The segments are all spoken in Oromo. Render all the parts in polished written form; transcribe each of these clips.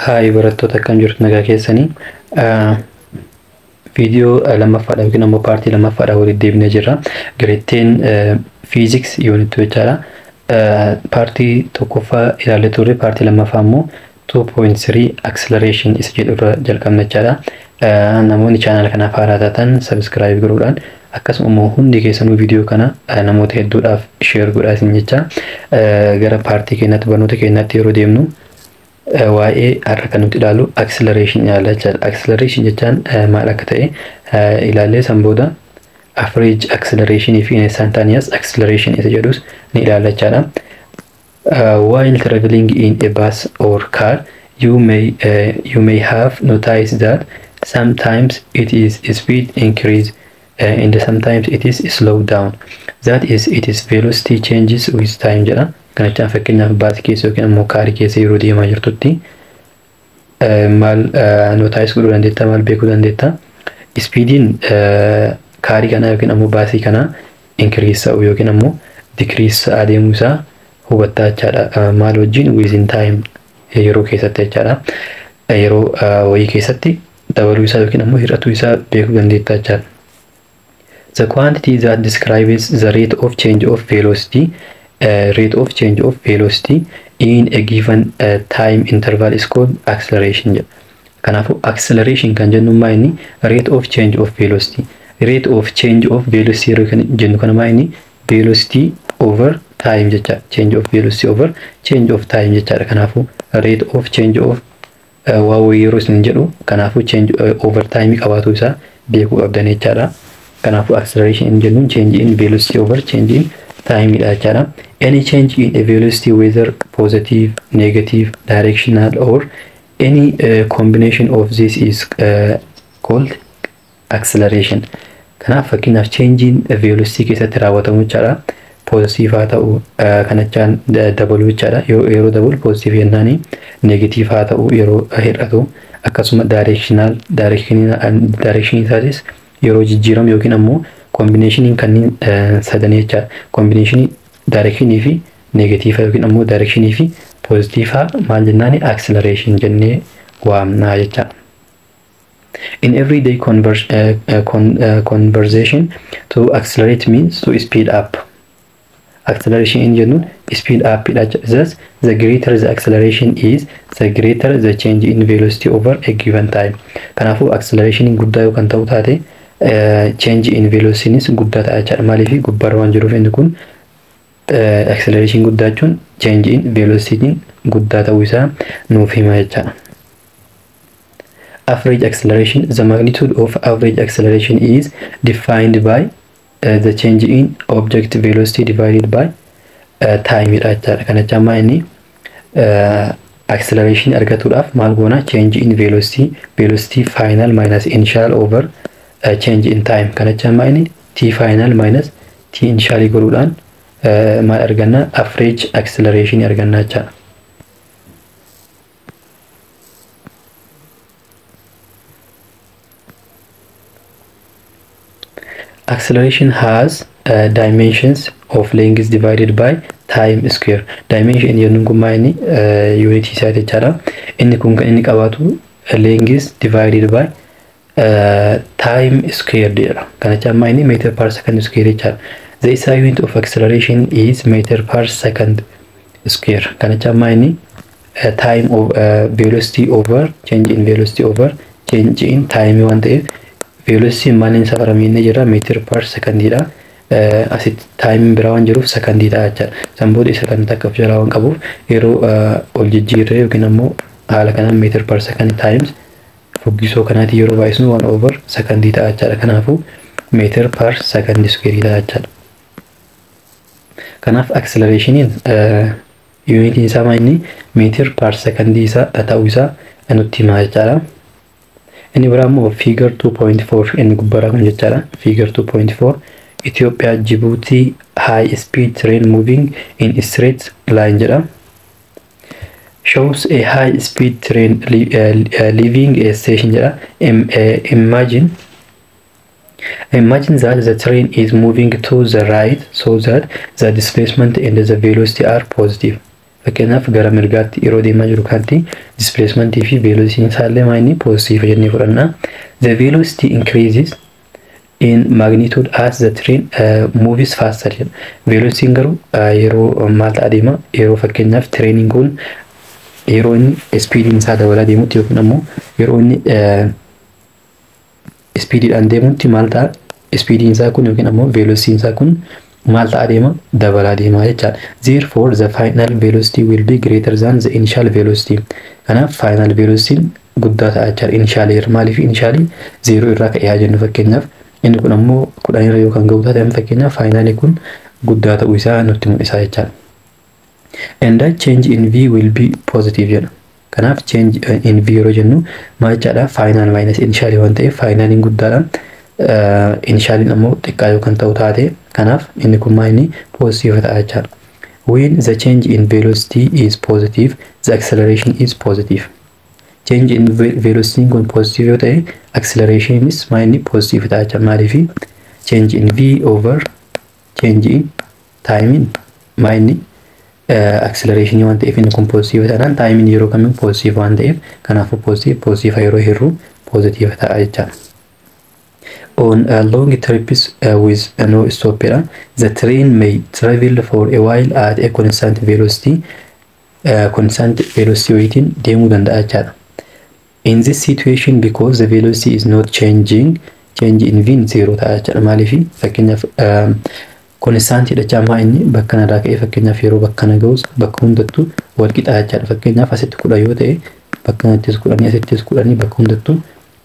Hi, barattoota, akkam jirtu? Nagaa keessanii? Viidiyoo lammaffaadha yookiin ammoo paartii lammaffaadha walitti deebinee jirra. Grade 10 physics unit jechaadha. Paartii tokkoffaa ilaallee turre, paartii lammaffaa immoo 2.3 acceleration isa jedhu irra jalqabna jechaadha. Namoonni chaanala kanaaf haaraa taatan subscribe godhuudhaan, akkasuma immoo hundi keessanuu viidiyoo kana namoota hedduudhaaf share godhaa isin jecha. Gara paartii keenyaatti, barnoota keenyaatti yeroo deemnu, waa'ee har'a kan nuti ilaallu acceleration ilaalla jechaadha. Acceleration jechaan maal akka ta'e ilaallee, san booda average acceleration fi instantaneous acceleration isa jedhus ni ilaalla jechaadha. While traveling in a bus or car, you may have noticed that sometimes it is speed increase and sometimes it is slow down. That is, it is velocity changes with time jedha. Kana jechaan fakkeenyaaf baasii keessa yookiin ammoo kaarii keessa yeroo deemaa jirtutti maal notice godhuu dandeetta, maal beekuu dandeetta? Speediin kaarii kanaa yookiin ammoo baasii kanaa increase ta'uu yookiin ammoo decrease adeemuu isaa hubattaa jechaadha. Maal wajjin? Within time, yeroo keessatti jechaadha. Yeroo wayii keessatti dabaluu isaa yookiin ammoo hir'atuu isaa beekuu dandeetta jechaadha. The quantity that describes the rate of change of velocity rate of change of velocity in a given time interval is called acceleration jedha. Kanaafuu acceleration kan jennu maa inni? Rate of change of velocity. Rate of change of velocity yeroo kan jennu kana maa inni? Velocity over time jecha. Change of velocity over change of time jechaadha. Kanaafuu rate of change of waa wayii yeroo isin jedhu, kanaafuu change over time qabaatu isaa beekuu qabdan jechaadha. Kanaafuu acceleration in jennuun change in velocity over change in time dha jechaadha. Any change in a velocity, whether positive, negative, directional or any combination of this, is called acceleration. Kanaaf fakkeenyaaf change in velocity keessatti raawwatamu jechaadha. Positive haa ta'u, kanachaan dabaluu jechaadha. Yeroo dabalu positive jennaani, negative haa ta'u yeroo hir'atu, akkasuma directional direction isaatis yeroo jijjiiramu yookiin ammoo combinationiin kanneen sadanii jechaadha. Combinationii directionii fi negative yookiin ammoo directionii fi positive maal jennaani? Acceleration jennee waamnaa jechaadha. In everyday conversation, to accelerate means to speed up. Acceleration in jennuun speed up dha. Thus, the greater the acceleration is, the greater the change in velocity over a given time. Kanaafuu acceleration guddaa yoo kan ta'u taate, change in velocity guddaa ta'a jechaadha. Maaliif? Gubbaarra waan jiruuf inni kun acceleration guddaa jechuun change in velocity guddaa ta'uu isaa nuuf hima jechaadha. Average acceleration: the magnitude of average acceleration is defined by the change in object velocity divided by time dha jechaadha. Kana jechaan maa inni? Acceleration argatuudhaaf maal goona? Change in velocity, velocity final minus initial over change in time. Kana jechaan maa inni? T final minus t initial godhuudhaan maal arganna? Average acceleration arganna jechaadha. Acceleration has dimensions of length divided by time square. Dimension jennuun kun maa inni? Unit isaa jechaadha. Inni kun kan inni qabaatu length divided by time square jedha. Kana jechaan maa inni? Meter per second square jechaadha. The SI unit of acceleration is meter per second square. Kana jechaan maa inni? Time of velocity over change in velocity over change in time waan ta'eef, velocity maaliin safaramee inni jira? Meter per secondiidha. Asitti time biraa waan jiruuf sekondii ta'a jechaadha. San booda isa kan takka of jalaa waan qabuuf, yeroo ol jijjiirree yookiin ammoo haala kanaan meter per second times fuggisoo kanaatiin yeroo baay'isnu one over sekondii ta'a jechaadha. Kanaafuu meter per second square ta'a jechaadha. Kanaaf accelerationiin unitiin isaa maa inni? Meter per secondii isaa ta'uu isaa nutti hima jechaadha. Inni biraa immoo figure 2.4 inni gubbaarraa kun jechaadha. Figure 2.4, Ethiopia Djibouti high speed train moving in straight line jedha. Shows a high speed train leaving a station jedha. Imagine that the train is moving to the right so that the displacement and the velocity are positive. Fakkeenyaaf gara mirgaatti yeroo deemaa jiru kanatti displacement fi velocity isaallee maa inni positive jennee fudhanna. The velocity increases in magnitude as the train moves faster jedha. Velocity garuu yeroo maal ta'a deema, yeroo fakkeenyaaf trainiin kun yeroo inni speediin isaa dabalaa deemutti yookiin ammoo yeroo inni speediidhaan deemutti maal ta'a, speediin isaa kun yookiin ammoo velocity isaa kun maal ta'a deema, dabalaa deema jechaadha. Therefore the final velocity will be greater than the initial velocity. Kanaaf final velocity guddaa ta'a jechaadha. Initial maaliif initial 0 irraa ka'ee haa jennu, fakkeenyaaf inni kun ammoo 10 irra yoo kan ga'u taate, fakkeenyaaf finaalii kun guddaa ta'uu isaa nutti mul'isa jechaadha. And that change in V will be positive jedha. Kanaaf change in V yeroo jennu maal jechaadha, final minus initial waan ta'eef finaaliin guddaadha. Initialiin ammoo xiqqaa yoo kan ta'u taate, kanaaf inni kun maal inni positive ta'a jechaadha. When the change in velocity is positive, the acceleration is positive. Change in velocity kun positive yoo ta'e, acceleration is maal inni positive ta'a jechaadha. Maaliif change in V over change in time maal inni acceleration waan ta'eef inni kun positive taanaan time yeroo kamiin positive waan ta'eef, kanaafuu positive positive yeroo hirru positive ta'a jechaadha. On a long trips with no stop, the train may travel for a while at a constant velocity. Constant velocity wayitiin deemuu danda'a jechaadha. In this situation, because the velocity is not changing, change in v zero ta'a jechaadha. Maaliif fakkeenyaaf constant jecha ammaa inni bakka kanarraa ka'ee fakkeenyaaf yeroo bakka kana ga'us bakka hundattuu wal qixa jechaadha. Fakkeenyaaf asitti 10 yoo ta'e bakka kanattis 10, asittis 10, bakka hundattuu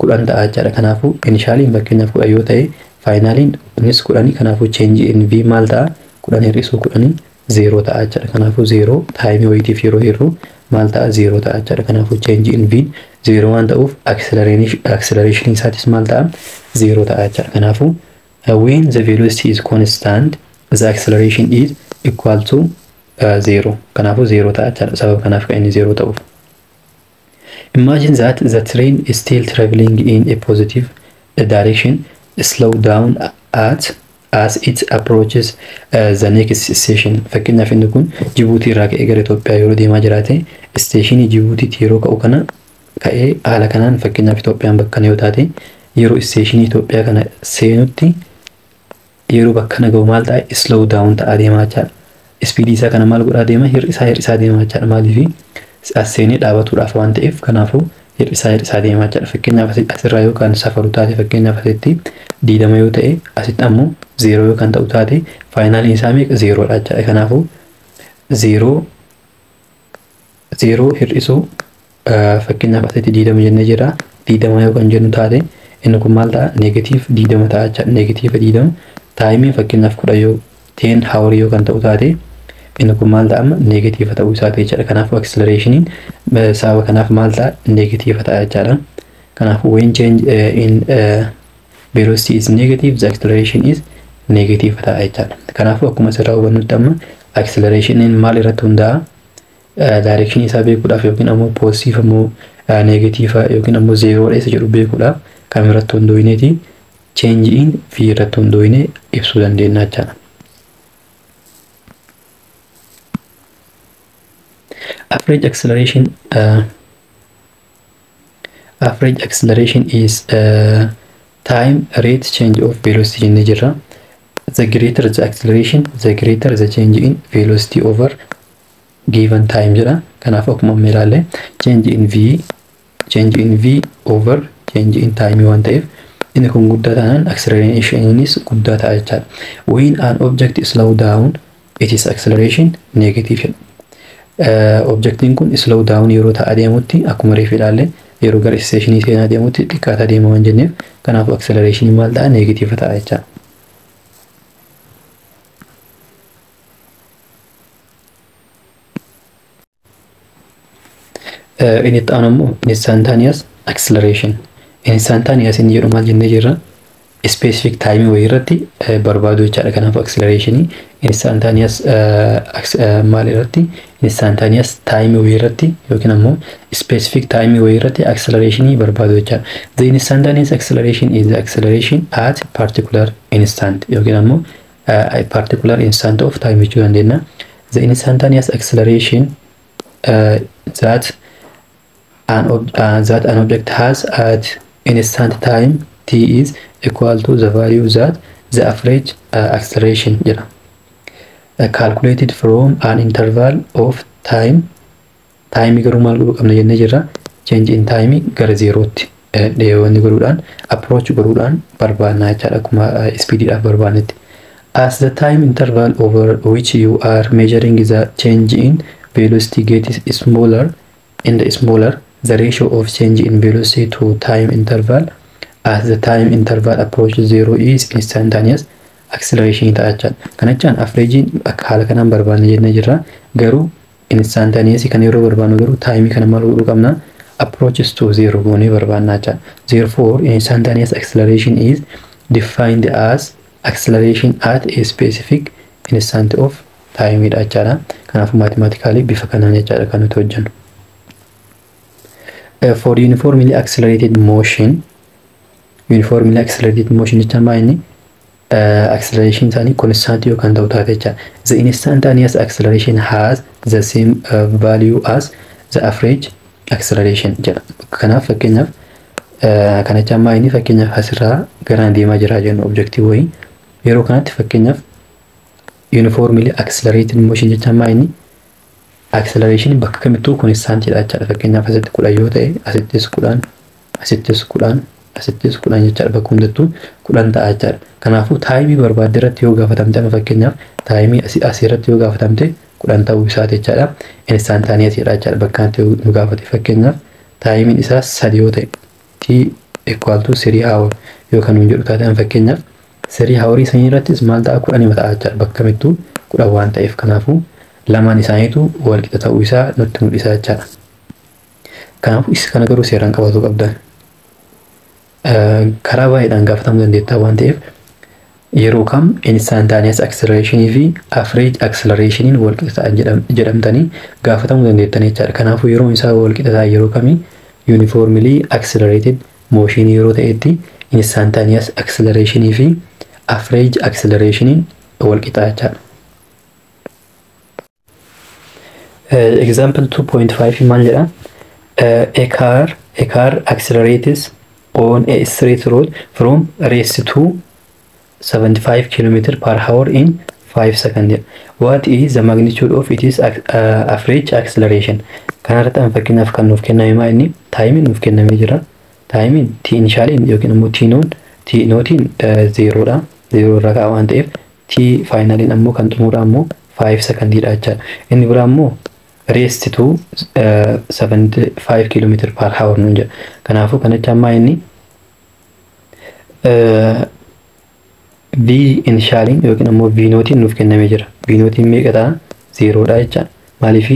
10 ta'a jechaadha. Kanaafuu initialiin fakkeenyaaf 10 yoo ta'e finaaliin innis 10, kanaafuu change in v maal ta'a, 10 hir'isuu 10 0 ta'a jechaadha. Kanaafuu 0 time wayitiif yeroo hir'u maal ta'a, 0 ta'a jechaadha. Kanaafuu change in v 0 waan ta'uuf acceleration isaatis maal ta'a, 0 ta'a jechaadha. Kanaafuu when the velocity is constant, the acceleration is equal to 0. Kanaafuu 0 ta'a jechaadha. Sababa kanaaf kan inni 0 ta'uuf. Imagine that the train is still traveling in a positive direction, slow down at as it approaches the next station. Fakkeenyaaf inni kun Jibuutii irraa ka'ee gara Itoophiyaa yeroo deemaa jiraate, stationii Jibuutiitti yeroo ka'u kana ka'ee haala kanaan fakkeenyaaf Itoophiyaan bakka kana yoo taate, yeroo stationii Itoophiyaa kana seenutti yeroo bakka kana ga'u maal ta'a, slow down ta'aa deemaa jechaadha. Speedii isaa kana maal godhaa deema, hir'isaa hir'isaa deemaa jechaadha. Maaliif as seenee dhaabatuudhaaf waan ta'eef, kanaafuu hir'isaa hir'isaa deemaa jechaadha. Fakkeenyaaf asirraa yoo kan safaru taate, fakkeenyaaf asitti 20 yoo ta'e, asitti ammoo 0 yoo kan ta'u taate, finaaliin isaa meeqa, 0 dha jechaadha. Kanaafuu 0 0 hir'isuu fakkeenyaaf asitti 20 jennee jira, 20 yoo kan jennu taate inni kun maal ta'a, negative 20 ta'a jechaadha. Negative 20 timeiin fakkeenyaaf 10 yoo 10 hourii yoo kan ta'u taate inni kun maal ta'a, amma negative ta'uu isaati jechaadha. Kanaafuu accelerationiin sababa kanaaf maal ta'a, negative ta'a jechaadha. Kanaafuu when change in velocity is negative, the acceleration is negative ta'a jechaadha. Kanaafuu akkuma asirraa hubannutti amma accelerationiin maal irratti hundaa'a? Direction isaa beekuudhaaf yookiin ammoo positive ammoo negative yookiin ammoo zero dha isa jedhu beekuudhaaf kam irratti hundooyineeti, change in v irratti hundooyinee ibsuu dandeenya jechaadha. Average acceleration average acceleration is time rate change of velocity jennee jirra. The greater the acceleration, the greater the change in velocity over given time jedha. Kanaaf akkuma amma ilaalle change in v, change in v over change in time waan ta'eef inni kun guddaa taanaan accelerationis guddaa ta'a jechaadha. When an object slow down, it is acceleration negative jedha. Objectiin kun slow down yeroo ta'a deemutti, akkuma reef ilaalle yeroo gara stationii seenaa deemutti xiqqaataa deema waan jenneef, kanaafuu acceleration maal ta'a, negative ta'a jechaadha. Inni itti aanu immoo instantaneous acceleration. Instantaneous inni jedhu maal jennee jirra? Specific time wayii irratti barbaadu jechaadha. Kanaafuu acceleration instantaneous maal irratti, instantaneous time wayii irratti yookiin ammoo specific time wayii irratti acceleration barbaadu jechaadha. The instantaneous acceleration is the acceleration at particular instant yookiin ammoo particular instant of time jechuu dandeenya. The instantaneous acceleration that an object has at instant time t is equal to the value that the average acceleration jedha. Calculated from an interval of time. Time garuu maal godhuu qabna jennee jirra. Change in time gara zeerootti wanni godhuudhaan approach godhuudhaan barbaannaa jechaadha, akkuma speediidhaaf barbaannetti. As the time interval over which you are measuring the change in velocity gets smaller and smaller, the ratio of change in velocity to time interval as the time interval approaches zero is instantaneous acceleration ta'a jechaadha. Kana jechaan averageiin akka haala kanaan barbaanne jennee jirra. Garuu instantaneous kan yeroo barbaannu garuu time kana maal godhuu qabna? Approaches to zero goonee barbaannaa jechaadha. Therefore, instantaneous acceleration is defined as acceleration at a specific instant of time dha jechaadha. Kanaafuu mathematically bifa kanaan jechaadha kan nuti hojjennu. For uniformly accelerated motion, uniformly accelerated motion jechaan maal inni? Acceleration isaanii constant yookaan ta'u taate jechaadha. The instantaneous acceleration has the same value as the average acceleration jedha. Kanaaf fakkeenyaaf kana jechaan maal inni? Fakkeenyaaf asirraa garaan deemaa jira jennu objective wayii. Yeroo kanatti fakkeenyaaf uniformly accelerated motion jechaan maal inni? Acceleration bakka kamittuu constant dha jechaadha. Fakkeenyaaf asitti 10 yoo ta'e, asittis 10, asittis 10, asittis 10 jechaadha. Bakka hundattuu 10 ta'a jechaadha. Kanaafuu taayimii barbaadde irratti yoo gaafatamte, amma fakkeenyaaf taayimii asirratti yoo gaafatamte 10 ta'uu isaati jechaadha. Instantaneous dha jechaadha. Bakka kanatti yoo nu gaafate fakkeenyaaf taayimiin isaa 3 yoo ta'e, t equal to 3 hour yoo kan nuun jedhu taate, amma fakkeenyaaf 3 hourii sanii irrattis maal ta'a? 10 ta'a jechaadha. Bakka kamittuu 10 waan ta'eef kanaafuu lamaan isaaniitu wal qixa ta'uu isaa nutti mul'isa jechaadha. Kanaafuu isa kana garuu seeraan qabatu qabdan. Karaa baay'eedhaan gaafatamuu dandeetta waan ta'eef yeroo kam instantaneous acceleration fi average accelerationin wal qixa ta'an jedhamtanii gaafatamuu dandeettan jechaadha. Kanaafuu yeroo isaa wal qixa ta'an yeroo kamii? Uniformly accelerated motion yeroo ta'etti instantaneous acceleration fi average accelerationin wal qixa jechaadha. Example 2.5 maal jedha? A car accelerates on a straight road from rest to 75 km per hour in 5 seconds. What is the magnitude of its average acceleration? Kanarratti amma fakkeenyaaf kan nuuf kenname maa inni? Taayimiin nuuf kennamee jira. Taayimiin t initialiin yookiin immoo t noon t nootiin zeeroodha. Zeeroo irraa ka'a waan ta'eef t finaliin ammoo kan xumuraa ammoo 5 secondiidha jechaadha. Inni biraa ammoo rest to 75 km per hour nuun jedha. Kanaafuu kanatti ammaa inni V initialiin yookiin ammoo V nootiin nuuf kennamee jira. V nootiin meeqa ta'a? Zeeroodha jechaadha. Maaliif?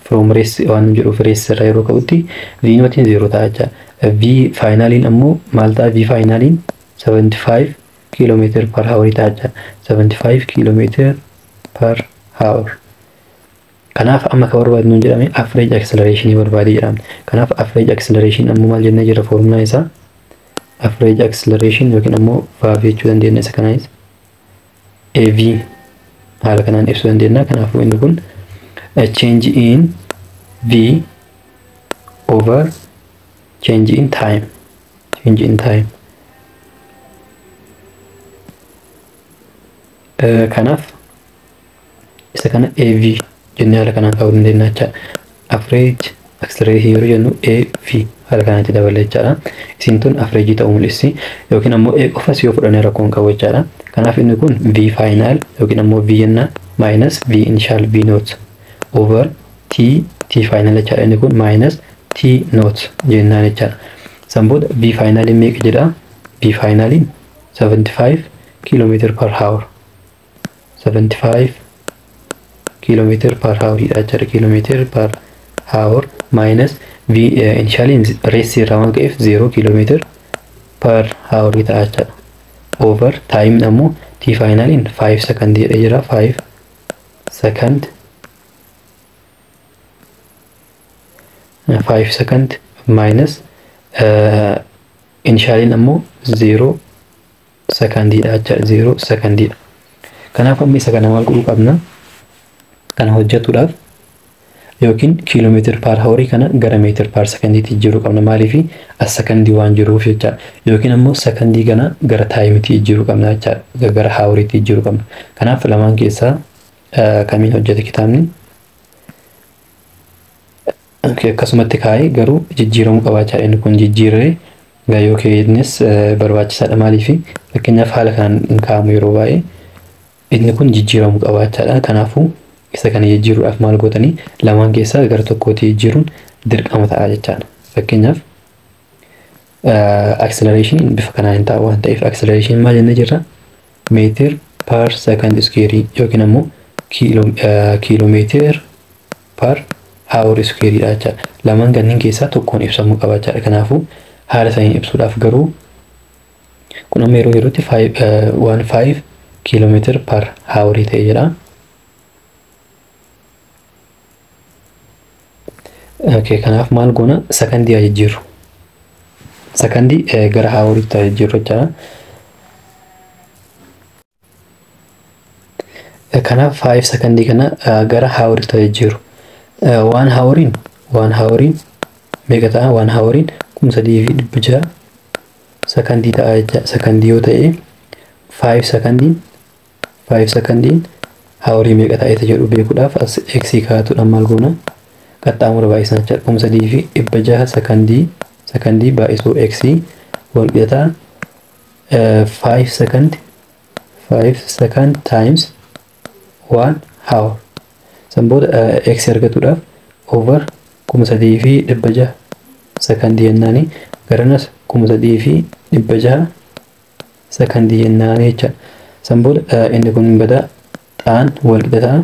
From rest waan jedhuuf rest irraa yeroo ka'utti V nootiin zeeroo ta'a jechaadha. V finaliin ammoo maal ta'a? V finaliin 75 km per hour ta'a jechaadha. 75 km per hour. Kanaaf amma kan barbaadnu nuun jedhame average acceleration barbaade jedhama. Kanaaf average acceleration ammoo maal jennee jira foormulaan isaa? Average acceleration yookiin ammoo VAV jechuu dandeenya, isa kanaanis AV haala kanaan ibsuu dandeenya. Kanaafuu inni kun change in V over change in time. Change in time. Kanaaf isa kana AV jennee haala kanaan kaa'uu dandeenya jechaadha. Average acceleration yeroo jennu AV haala kanatti dabala jechaadha. Isin tun average ta'uu mul'issi yookiin ammoo A qofas yoo fudhannee rakkoo hin qabu jechaadha. Kanaaf inni kun V final yookiin ammoo V jenna minus V initial V naught over T T final jechaadha. Inni kun minus T naught jennaan jechaadha. San booda V final meeqa jedha? V final 75 kilometer per hour. 75 kilometer per hour dha jechaadha. Kilometer per hour minus V initialiin rest irraa waan ka'eef 0 kilometer per hour ta'a jechaadha. Over time ammoo T finaliin 5 second jedhee jira. 5 second, 5 second minus initialiin ammoo 0 secondiidha jechaadha. 0 secondiidha. Kanaaf amma isa kana maal godhuu qabna? Kana hojjetuudhaaf Yookiin kiiloomeetira per hourii kana gara meter per secondiitti jijjiiruu qabna. Maaliif as sakandii waan jiruuf jechaadha. Yookiin ammoo sakandii kana gara timeitti jijjiiruu qabna jechaadha. Gara houriitti jijjiiruu qabna. Kanaaf lamaan keessaa kamiin hojjete kitaabni? Akkasumatti kaa'ee garuu jijjiiramuu qaba jechaadha. Inni kun jijjiirree yoo keenyas barbaachisaadha. Maaliif fakkeenyaaf haala kanaan hin kaa'amu yeroo baay'ee inni kun jijjiiramuu qaba jechaadha. Kanaafuu isa kana jijjiiruudhaaf maal gootanii lamaan keessaa gara tokkootti jijjiiruun dirqama ta'a jechaadha. Fakkeenyaaf acceleration bifa kanaan hin taa'u waan ta'eef acceleration maal jennee jirra? Meter per second square yookiin ammoo kiiloomeetir per hour square dha jechaadha. Lamaan kanneen keessaa tokkoon ibsamuu qaba jechaadha. Kanaafuu haala saniin ibsuudhaaf garuu kun amma yeroo yerootti 15 kiiloomeetir per hour ta'e jedha. Okay, kanaaf maal goona sakandii haa jijjiirru. Sakandii gara houriitti haa jijjiirru jechaadha. Kanaaf 5 sakandii kana gara houriitti haa jijjiirru. One houriin meeqa ta'a? One houriin 3600 sakandii ta'a jecha. Sakandii yoo ta'e 5 sakandiin hourii meeqa ta'eeta jedhu beekuudhaaf as x kaa'atuudhaan maal goona? Qaxxaamura baay'isna jechaadha. 3600 sakandii baay'isuu x wal qixa 5 second times 1 hour. San booda x argatuudhaaf over 3600 sakandii jennaani garanas 3600 sakandii jennaani jechaadha. San booda inni kun badaa xaan wal qixa ta'a.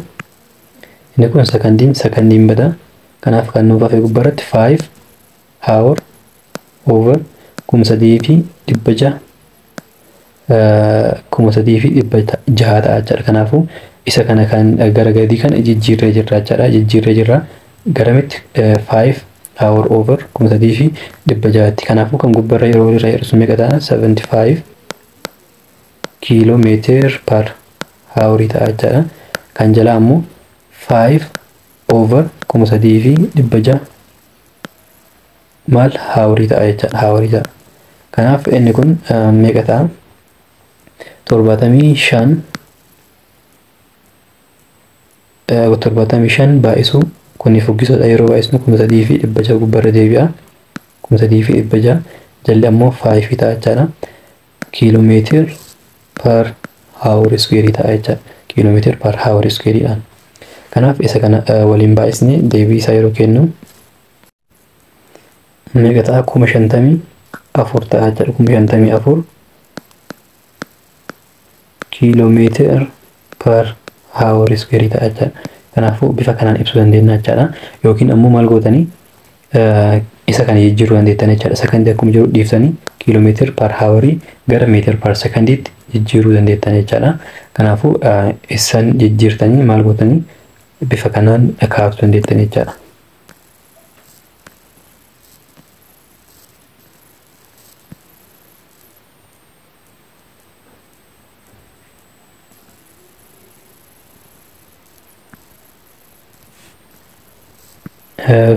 Inni kun sakandiin badaa. Kanaaf kan nuuf hafe gubbaarratti 5 hour over 3600 3600 ta'a jechaadha. Kanaafuu isa kana kan gara gadii kana jijjiirree jirra jechaadha. Jijjiirree jirra garamitti 5 hour over 3600tti. Kanaafuu kan gubbaarra yeroo walirraa hir'isu meeqa ta'a? 75 kiiloomeetir per hour ta'a jechaadha. Kan jalaa ammoo 5 over 3600 maal hourii ta'a jechaadha. Hourii ta'a. Kanaaf inni kun meeqa ta'a? 75 baay'isuu kuni fuggisoodha. Yeroo baay'isnu 3600 gubbaarra deebi'a. 3600 jalli ammoo 5 ta'a jechaadha. Kiiloomeetir per hour square ta'a jechaadha. Kiiloomeetir per hour square dhaan. Kanaaf isa kana waliin baay'isnee deebii isaa yeroo kennu meeqa ta'a? 54,000 ta'a jechaadha. 54,000 kiiloomeetir per hour square ta'a jechaadha. Kanaafuu bifa kanaan ibsuu dandeenya jechaadha. Yookiin ammoo maal gootanii isa kana jijjiiruu dandeettan jechaadha. Sakandii akkuma jiru dhiiftanii kiiloomeetir per hourii gara meetir per sekondiitti jijjiiruu dandeettan jechaadha. Kanaafuu isan jijjiirtanii maal gootanii bifa kanaan kaa'uu dandeettan jechaadha.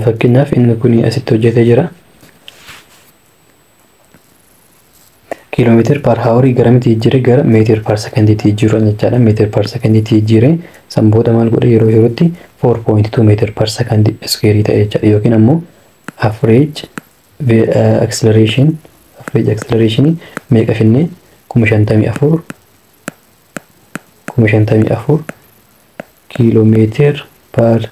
Fakkeenyaaf inni kun asitti hojjetee jira. Kiiloomeetir per hourii garamitti jijjiire? Gara meetir per sekondiitti jijjiiruu jechaadha. Meetir per sekondiitti jijjiire san booda maal godhe? Yeroo yerootti 4.2 meetir per second square ta'e jechaadha. Yookiin ammoo average acceleration meeqa finne? 54,000 kiiloomeetir per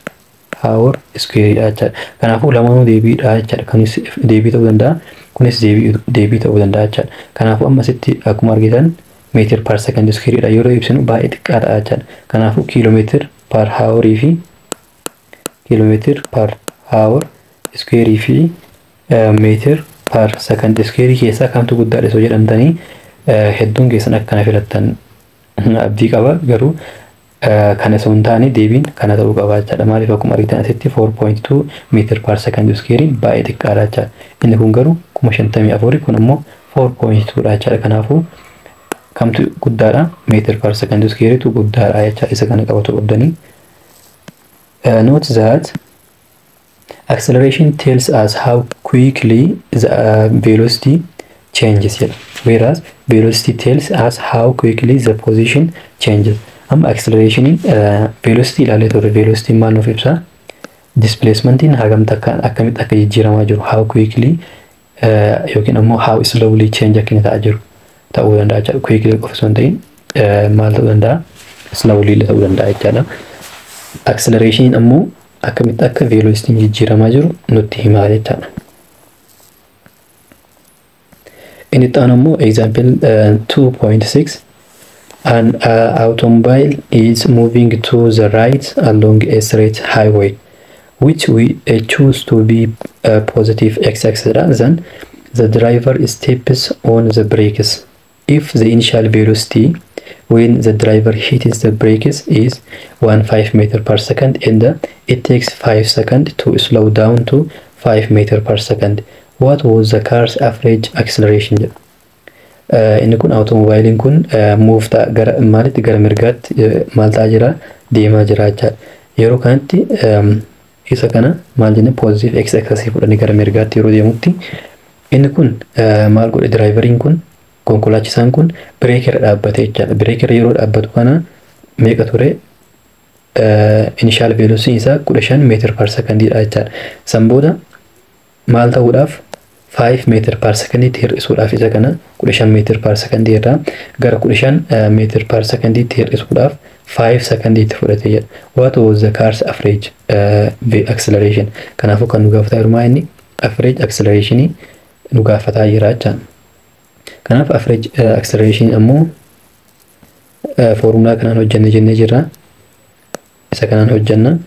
hour square dha jechaadha. Kanaafuu lamaanuu deebiidha jechaadha. Kunis deebii ta'uu danda'a. Kunis deebii ta'uu danda'a jechaadha. Kanaafuu amma asitti akkuma argitan meetir per second square dha yeroo ibsinu baay'ee xiqqaa ta'a jechaadha. Kanaafuu kiiloomeetir per hourii fi kiiloomeetir per hour square fi meetir per second square keessaa kamtu guddaadha osoo jedhamtanii hedduun keessan akkana filattan abdii qaba. Garuu kana osoo hin taane deebiin kana ta'uu qaba jechaadha. Maaliif akkuma argitan asitti 4.2 meetir per second square baay'ee xiqqaadha jechaadha. Inni kun garuu 54,000 kun ammoo 4.2 dha jechaadha. Kanaafuu kamtu guddaadha? Meetir per second square tu guddaadha jechaadha. Isa kana qabatu qabdanii. Note that Acceleration tells us how quickly the velocity changes jedha. Whereas velocity tells us how quickly the position changes. Amma acceleration velocity ilaalee turre. Velocity maal nuuf ibsa? Displacementiin hagamta akkamitti akka jijjiiramaa jiru, how quickly yookiin ammoo how slowly change akka inni ta'aa jiru ta'uu danda'a jechaadha. Quickly qofa osoo hin ta'in maal ta'uu danda'a? Slowly illee ta'uu danda'a jechaadha. Acceleration ammoo akkamitti akka velocityn jijjiiramaa jiru nutti himaa jechaadha. Inni itti aanu ammoo example 2.6. An automobile is moving to the right along a straight highway, which we choose to be positive x-axis. Then the driver steps on the brakes. If the initial velocity when the driver hits the brakes is 15 meter per second and it takes 5 seconds to slow down to 5 meter per second, what was the car's average acceleration? Inni kun automobiiliin kun move ta'a gara maalitti, gara mirgaatti maal ta'aa jira, deemaa jira jechaadha. Yeroo kanatti isa kana maal jenne, positive x axis fudhanii gara mirgaatti yeroo deemutti inni kun maal godhe, driveriin kun, konkolaachisaan kun brake irra dhaabbate jechaadha. Brake irra yeroo dhaabbatu kana meeqa ture? Initial velocity isaa 15 meter per secondiidha jechaadha. San booda maal ta'uudhaaf, 5 meter per secondiitti hir'isuudhaaf, isa kana 15 meter per secondii irraa gara 15 meter per secondiitti hir'isuudhaaf 5 secondiitti fudhate jedha. What was the car's average acceleration? Kanaafuu kan nu gaafataa jiru maa inni average acceleration nu gaafataa jira jechaadha. Kanaaf average acceleration ammoo foormulaa kanaan hojjenne jennee jirra. Isa kanaan hojjenna.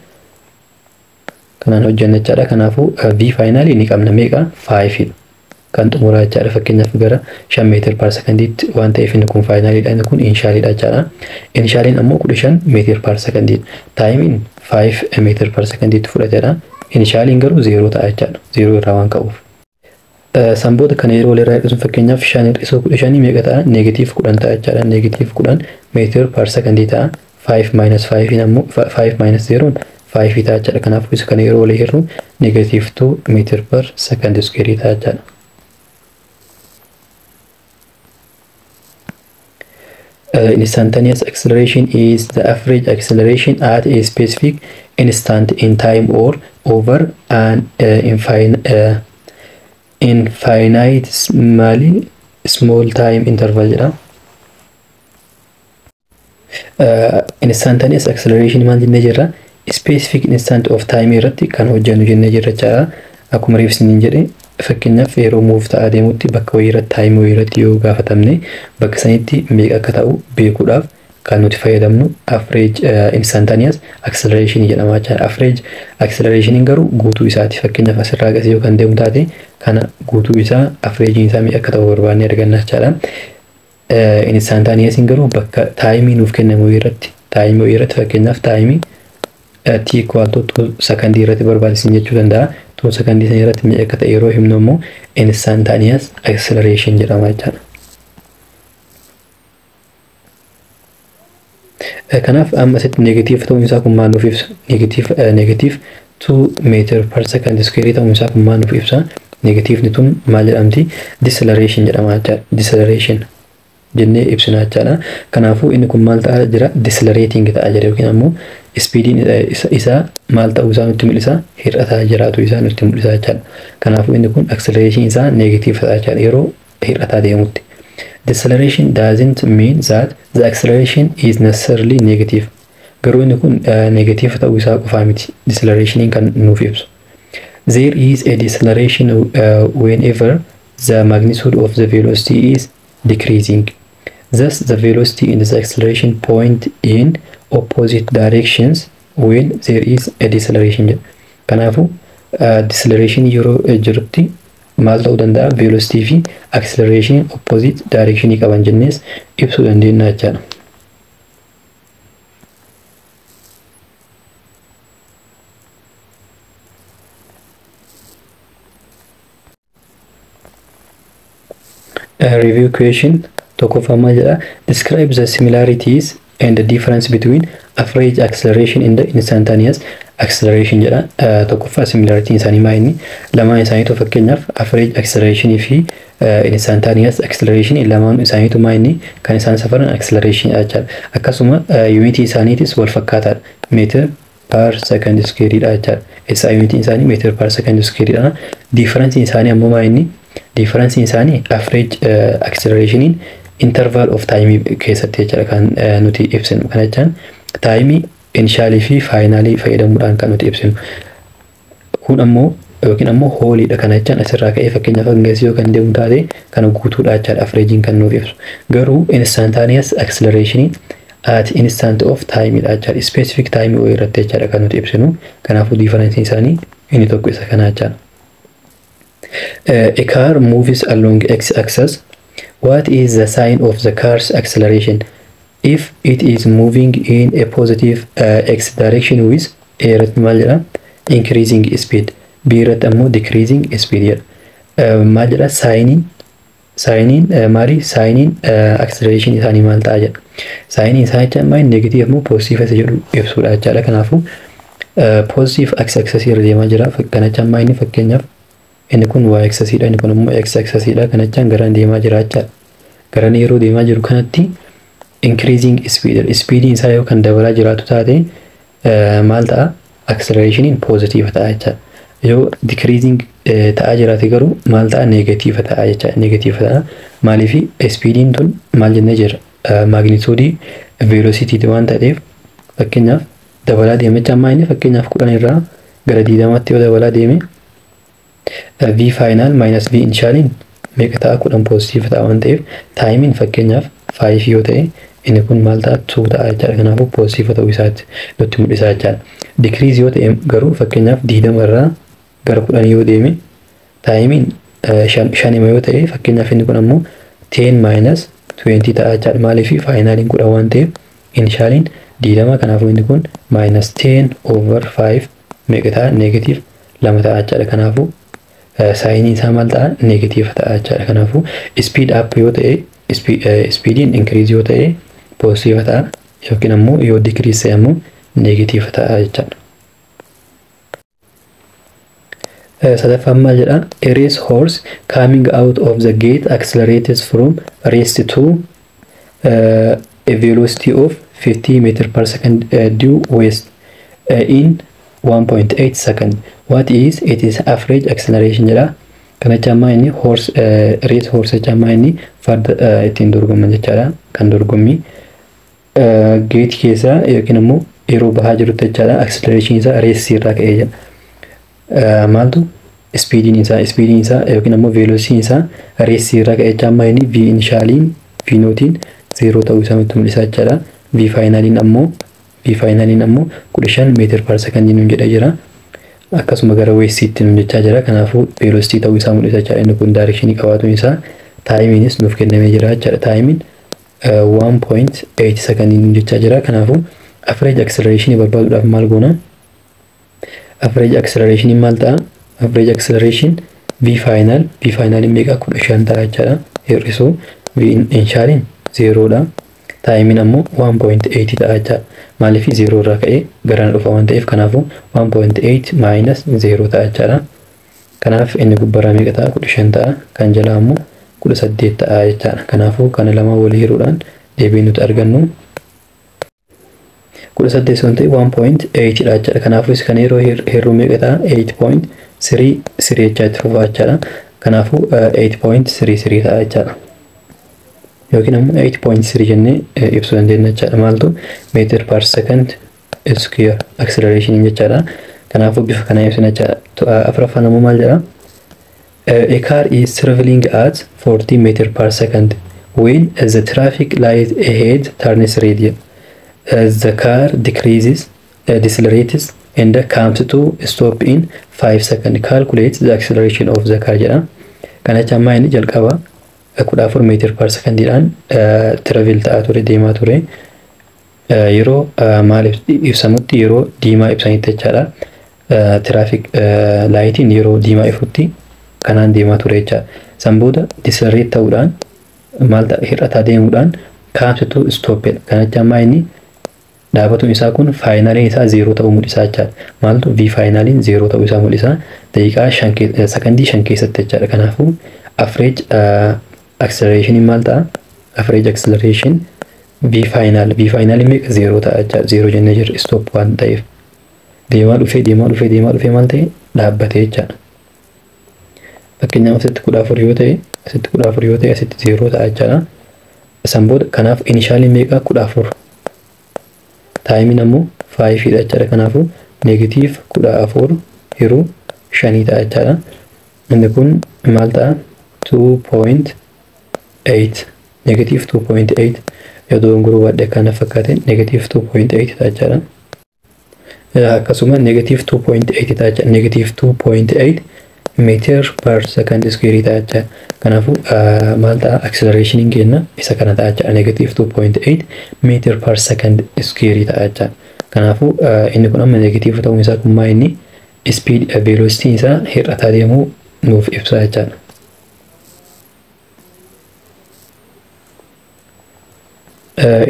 Kanaan hojjenna jechaadha. Kanaafuu V final ni qabna, meeqa? 5 kan xumuraa jechaadha. Fakkeenyaaf gara 5 meter per secondiitti waan ta'eef inni kun finaliidha. Inni kun initialiidha jechaadha. Initialiin ammoo 15 meter per secondiidha. Timeiin 5 meter per secondiitti fudhatedha. Initialiin garuu 0 ta'a jechaadha. 0 irraa waan ka'uuf. San booda kana yeroo walirraa hir'isuun, fakkeenyaaf 5 hir'isuu 15 meeqa ta'a? Negative 10 ta'a jechaadha. Negative 10 meter per secondii ta'a. 5 minus 5 ammoo 5 minus 0 5 ta'a jechaadha. Kanaafuu isa kana yeroo walii hir'u negative 2 meter per second square ta'a jechaadha. Instantaneous acceleration is the average acceleration at a specific instant in time or over an infinitesimally small time interval jedha. Instantaneous acceleration maal jennee jirra? Specific instant of time irratti kan hojjennu jennee jirra jechaadha. Akkuma reef isiniin jedhe, fakkeenyaaf yeroo move ta'aa deemutti bakka wayii irratti, time wayii irratti yoo gaafatamne, bakka sanitti meeqa akka ta'u beekuudhaaf kan nuti fayyadamnu average instantaneous acceleration jedhama jechaadha. Average acceleration garuu guutuu isaati. Fakkeenyaaf asirraa gasee yoo kan deemu taate, kana guutuu isaa average isaa meeqa akka ta'u barbaannee arganna jechaadha. Instantaneous garuu bakka timeii nuuf kennamu irratti, timeii wayii irratti, fakkeenyaaf timeii t equal to 2 secondii irratti barbaachisin jechuu danda'a. 2 secondii sana irratti meeqa akka ta'e yeroo himnu immoo instantaneous acceleration jedhama jechaadha. Kanaaf amma asitti negative ta'uun isaa kun maal nuuf ibsa? Negative 2 meter per second square ta'uun isaa kun maal nuuf ibsa? Negativeni tun maal jedhamti? Deceleration jedhama jechaadha. Deceleration jennee ibsina jechaadha. Kanaafuu inni kun maal ta'aa jira? Decelerating ta'aa jira yookiin ammoo speediin isaa maal ta'uu isaa nutti mul'isa? Hir'ataa jiraatu isaa nutti mul'isa jechaadha. Kanaafuu inni kun acceleration isaa negative ta'a jechaadha yeroo hir'ataa deemutti. Deceleration doesn't mean that the acceleration is necessarily negative. Garuu inni kun negative ta'uu isaa qofaa miti decelerationin kan nuuf ibsu. There is a deceleration whenever the magnitude of the velocity is decreasing. Thus, the velocity and the acceleration point in opposite directions when there is a deceleration. Kanaafuu deceleration yeroo jirutti maal ta'uu danda'a? Velocity fi acceleration opposite direction qaban jennees ibsuu dandeenya jechaadha. Review question tokkoffaa maal jedha? Describe the similarities and the difference between average acceleration and the instantaneous acceleration jedha. Tokkoffaa, similarity isaanii maa inni? Lamaan isaaniitu, fakkeenyaaf, average acceleration fi instantaneous acceleration lamaan isaaniitu maa inni kan isaan safaran acceleration jechaadha. Akkasuma unitii isaaniitis wal fakkaataadha. Meter per second square dha jechaadha. SI unitiin isaanii meter per second square dha. Difference isaanii ammoo maa inni? Difference isaanii average accelerationin interval of time keessatti jechaadha kan nuti ibsinu. Kana jechaan timeii initialii fi finalii fayyadamuudhaan kan nuti ibsinu. Kun ammoo yookiin ammoo wholeiidha. Kana jechaan asirraa ka'ee fakkeenyaaf hangeessi yoo kan deemu taate kana guutuudha jechaadha averageiin kan nuuf ibsu. Garuu instantaneous acceleration at instant of time dha jechaadha. Specific time wayii irratti jechaadha kan nuti ibsinu. Kanaafuu difference isaanii inni tokko isa kana jechaadha. A car moves along x-axis. What is the sign of the car's acceleration if it is moving in a positive x direction with A irratti maal jedha? Increasing speed. B irratti ammoo decreasing speed jedha. Maal jedha? Signiin maali? Signiin acceleration isaanii maal ta'a jedha. Signiin isaa jecha maal, negative immoo positive isa jedhu ibsuudha jechaadha. Kanaafuu positive x axis irra deemaa jira. Kana jecha maal inni, fakkeenyaaf, inni kun y axis dha, inni kun immoo x axis dha. Kana jechaan garaan deemaa jira jechaadha. Garaan yeroo deemaa jiru kanatti increasing speed, speediin isaa yoo kan dabalaa jiraatu taate maal ta'a? Accelerationin positive ta'a jechaadha. Yoo decreasing ta'aa jiraate garuu maal ta'a? Negative ta'a jechaadha. Negative ta'a. Maaliif? Speediin tun maal jennee jira? Magnitude velocity waan ta'eef, fakkeenyaaf dabalaa deeme jecha ammaa inni fakkeenyaaf 10 irraa gara 20tti yoo dabalaa deeme, v final minus v initialiin meeqa ta'a? 10 positive ta'a waan ta'eef, timeiin fakkeenyaaf 5 yoo ta'e, inni kun maal ta'a? 2 ta'a jechaadha. Kanaafuu positive ta'uu isaatti nutti mul'isa jechaadha. Decrease yoo ta'e garuu, fakkeenyaaf 20 irraa gara 10 yoo deeme, timeiin shanima yoo ta'e, fakkeenyaaf inni kun ammoo 10 minus 20 ta'a jechaadha. Maaliif? Finaliin 10 waan ta'eef initialiin 20. Kanaafuu inni kun minus 10 over 5 meeqa ta'a? Negative 2 ta'a jechaadha. Kanaafuu signiin isaa maal ta'a? Negative ta'a jechaadha. Kanaafuu speed up yoo ta'e, speediin increase yoo ta'e positive ta'a, yookiin ammoo yoo decrease ta'e ammoo negative ta'a jechaadha. Sadaffaan maal jedha? A race horse coming out of the gate accelerates from rest to a velocity of 50 meter per second due west in 1.8 second. What is its average acceleration jedha. Kana jecha ammaa inni horse, race horse jecha ammaa inni farda ittiin dorgoman jechaadha. Kan dorgommii gate keessaa yookiin ammoo yeroo bahaa jirutti jechaadha. Acceleration isaa rest irraa ka'ee jedha. Maaltu speediin isaa yookiin ammoo velocity isaa rest irraa ka'ee jecha ammaa inni v initialiin, v noughtiin 0 ta'uu isaa nutti mul'isa jechaadha. V finaliin ammoo 15 meter per second nuun jedhee jira. Akkasuma gara westiitti nuun jechaa jira. Kanaafuu velocity ta'uu isaa mul'isa jechaadha. Inni kun directionii qabaatuun isaa timeiinis nuuf kennamee jira jechaadha. Timeiin 1.8 second nuun jechaa jira. Kanaafuu average acceleration barbaaduudhaaf maal goona? Average acceleration maal ta'a? Average acceleration v final, v final meeqa? 15 ta'a jechaadha. Hir'isuu v initialiin 0 dha. Timeiin ammoo 1.8 ta'a jechaadha. Maaliif? 0 irraa ka'ee garana dhufa waan ta'eef, kanaafuu 1.8 minus 0 ta'a jechaadha. Kanaaf inni gubbarraa meeqa ta'a? 15 ta'a. Kan jalaa ammoo 18 ta'a jechaadha. Kanaafuu kana lama walii hiruudhaan deebiin nuti argannu 18 sun ta'e 1.8 dha jechaadha. Kanaafuu isa kana yeroo hirruu meeqa ta'a? 8.33 jechaa itti fufa jechaadha. Kanaafuu 8.33 ta'a jechaadha. Yookiin ammoo 8.3 jennee ibsuu dandeenya jechaadha. Maaltu? Meter per second square acceleration jechaadha. Kanaafuu bifa kana ibsina jechaadha. Afuraffaan ammoo maal jedha? A car is traveling at 40 meter per second when the traffic light ahead turns red. The car decreases, decelerates and comes to stop in 5 seconds. Calculate the acceleration of the car jedha. Kana jecha ammaa inni jalqaba 14 meter per secondiidhaan travel ta'aa ture, deemaa ture. Yeroo maal ibsamutti? Yeroo diimaa ibsanitti jechaadha. Traffic lightiin yeroo diimaa ifutti kanaan deemaa ture jechaadha. San booda decelerate ta'uudhaan maal ta'a? Hir'ataa deemuudhaan Comes to stop. Kanatti amma inni dhaabatuun isaa kun finaliin isaa 0 ta'uu mul'isa jechaadha. Maaltu v finaliin 0 ta'uu isaa mul'isa. Daqiiqaa 5 sakandii 5 keessatti jechaadha. Kanaafuu average acceleration maal ta'a? Average acceleration v final, v final meeqa? 0 ta'a jechaadha. 0 jennee jirra stop waan ta'eef. Deemaa dhufee, deemaa dhufee, deemaa dhufee maal ta'e? Dhaabbatee jechaadha. Fakkeenyaaf asitti 14 yoo ta'e, asitti 14 yoo ta'e, asitti 0 ta'a jechaadha. San booda kanaaf initialii meeqa? 14. Timeiin ammoo 5 dha jechaadha. Kanaafuu negative 14 hiruu 5 ta'a jechaadha. Inni kun maal ta'a? 2.8, negative 2.8. Yoo dogongoruu baadhe akkana fakkaate, negative 2.8 ta'a jechaadha. Akkasuma negative 2.8 ta'a jechaadha. Negative 2.8 meter per second square ta'a jechaadha. Kanaafuu maal ta'a? Acceleration keenya isa kana ta'a jechaadha. Negative 2.8 meter per second square ta'a jechaadha. Kanaafuu inni kun amma negative ta'uun isaa kun maa inni speed velocity isaa hir'ataa deemuu nuuf ibsa jechaadha.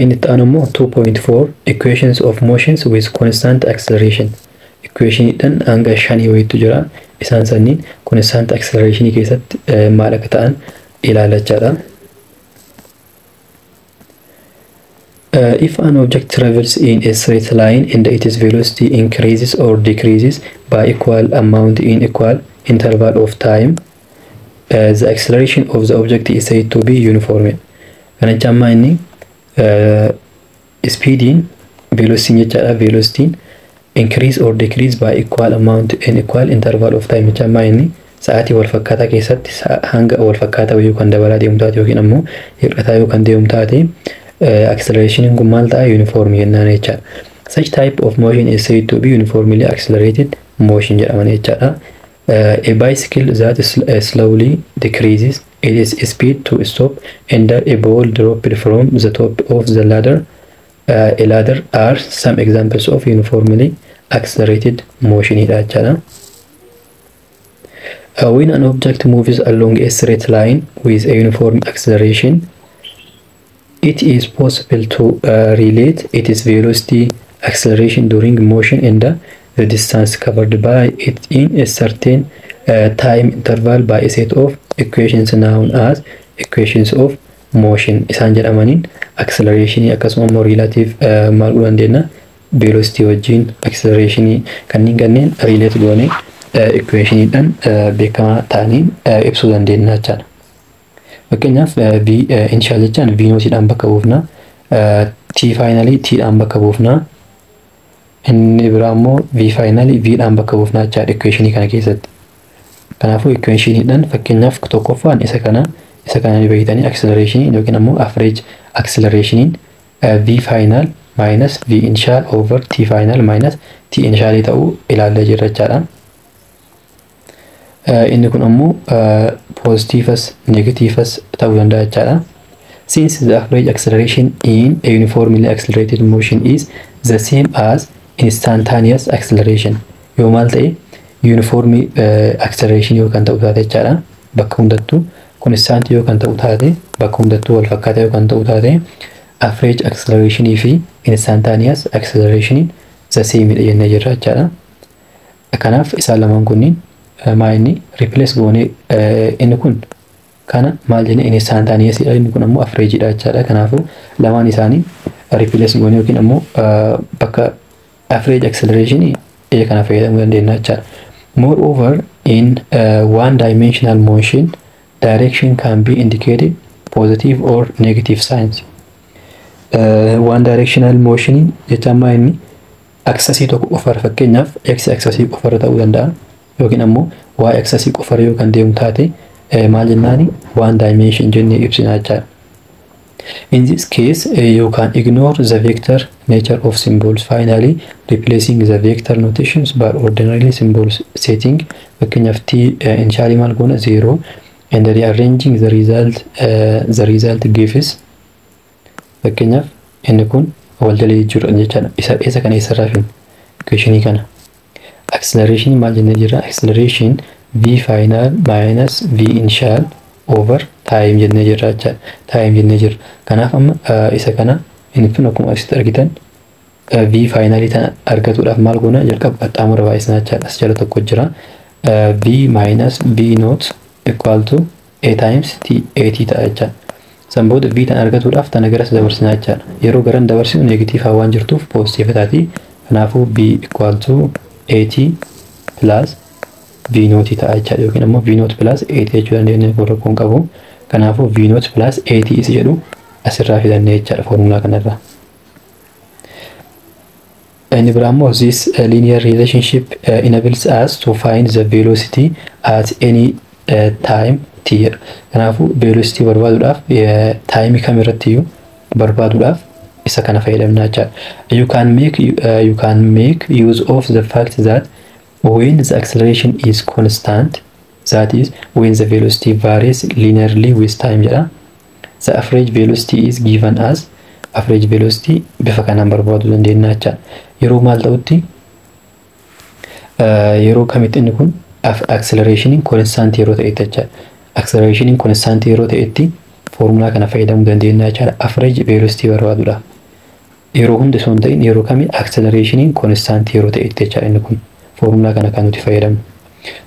Inni itti aanu immoo 2.4 equations of motions with constant acceleration. Equationiidhaan hanga shanii wayiitu jira. Isaan sanniin constant acceleration keessatti maal akka ta'an ilaalachaadha. If an object travels in a straight line and its velocity increases or decreases by equal amount in equal interval of time, the acceleration of the object is said to be uniform. Kana jecha amma inni speediin, velocity jechaadha, velocity increase or decrease by equal amount in equal interval of time jecha amma inni sa'aatii wal fakkaataa keessatti hanga wal fakkaataa wayii kan dabalaa deemu taate yookiin ammoo hir'ataa yoo kan deemu taate, acceleration kun maal ta'a? Uniform jennaan jechaadha. Such type of motion is said to be uniformly accelerated motion jedhaman jechaadha. A bicycle that slowly decreases its speed to stop and a ball dropped from the top of the ladder, a ladder are some examples of uniformly accelerated motion dha jechaadha. When an object moves along a straight line with a uniform acceleration, it is possible to relate its velocity, acceleration during motion and the distance covered by it in a certain time interval by a set of equations known as equations of motion isaan jedhamaniin acceleration akkasuma immoo relative maal godhuu dandeenya? Velocity wajjin acceleration kanneen relate goone equationiidhaan beekamaa ta'aniin ibsuu dandeenya jechaadha. Fakkeenyaaf v initial jechaan v notiidhaan bakka buufna. T finally t dhaan bakka buufna. Inni biraa immoo v finally v dhaan bakka buufna jechaadha equationii kana keessatti. Kanaafuu equationiidhaan fakkeenyaaf tokkoffaan isa kana ni beektanii, acceleration yookiin ammoo average accelerationin v final minus v initial over t final minus t initial ta'uu ilaallee jirra jechaadha. Inni kun ammoo positiveas negativeas ta'uu danda'a jechaadha. Since the average acceleration in a uniformly accelerated motion is the same as instantaneous acceleration, yoo maal ta'e? Uniform acceleration yoo kan ta'u taate jechaadha. Bakka hundattuu constant yoo kan ta'u taate, bakka hundattuu wal fakkaataa yoo kan ta'u taate, average acceleration fi instantaneous acceleration the same dha jennee jirra jechaadha. Kanaaf isaan lamaan kunniin maa inni replace goonee inni kun kana maal jennee? Instantaneous dha, inni kun ammoo average dha jechaadha. Kanaafuu lamaan isaanii replace goonee yookiin ammoo bakka average acceleration A kana fayyadamuu dandeenya jechaadha. Moreover, in one dimensional motion, direction can be indicated positive or negative signs. One directional motion jecha ammaa inni axisii tokko qofarra, fakkeenyaaf x axisii qofarra ta'uu danda'a yookiin ammoo y axisii qofarra yoo kan deemu taate, maal jennaani? One dimension jennee ibsina jechaadha. In this case, you can ignore the vector nature of symbols, finally replacing the vector notations by ordinary symbols setting. Fakkeenyaaf t initially maal goona? 0 and rearranging the result gives. Fakkeenyaaf inni kun wal jala jijjiirudha jechaadha. Isa kana eessarraa finne? Equationii kana. Acceleration maal jennee jirra? Acceleration v final minus v initial Over time jennee jirra jechaadha. Time jennee jirra. Kanaaf amma isa kana inni tun akkuma asitti argitan V finalii tana argatuudhaaf maal goona? Jalqaba qaxxaamura baay'isnaa jechaadha. As jala tokko jira. V minus V naught equal to A times T AT ta'a jechaadha. San booda V tana argatuudhaaf tana garas dabarsinaa jechaadha. Yeroo garan dabarsinu negatiivaa waan jirtuuf positive taati. Kanaafuu V equal to AT plus V naught ta'a jechaadha. Yookiin ammoo V naught plus AT jechuu dandeenya, rakkoon qabu. Kanaafuu V naught plus AT isa jedhu asirraa fidannee jechaadha foormulaa kanarraa. Inni biraa immoo this linear relationship enables us to find the velocity at any time t jedha. Kanaafuu velocity barbaaduudhaaf time kam irratti iyyuu barbaaduudhaaf isa kana fayyadamna jechaadha. You can make use of the fact that when the acceleration is constant, that is, when the velocity varies linearly with time jedha. The average velocity is given as average velocity bifa kanaan barbaaduu dandeenya jechaadha. Yeroo maal ta'utti, yeroo kamitti inni kun accelerationin constant yeroo ta'etti jechaadha. Accelerationin constant yeroo ta'etti foormulaa kana fayyadamuu dandeenya jechaadha. Average velocity barbaaduudhaaf. Yeroo hunda osoo hin ta'in yeroo kami accelerationin constant yeroo ta'etti jechaadha inni kun foormulaa kana kan nuti fayyadamnu.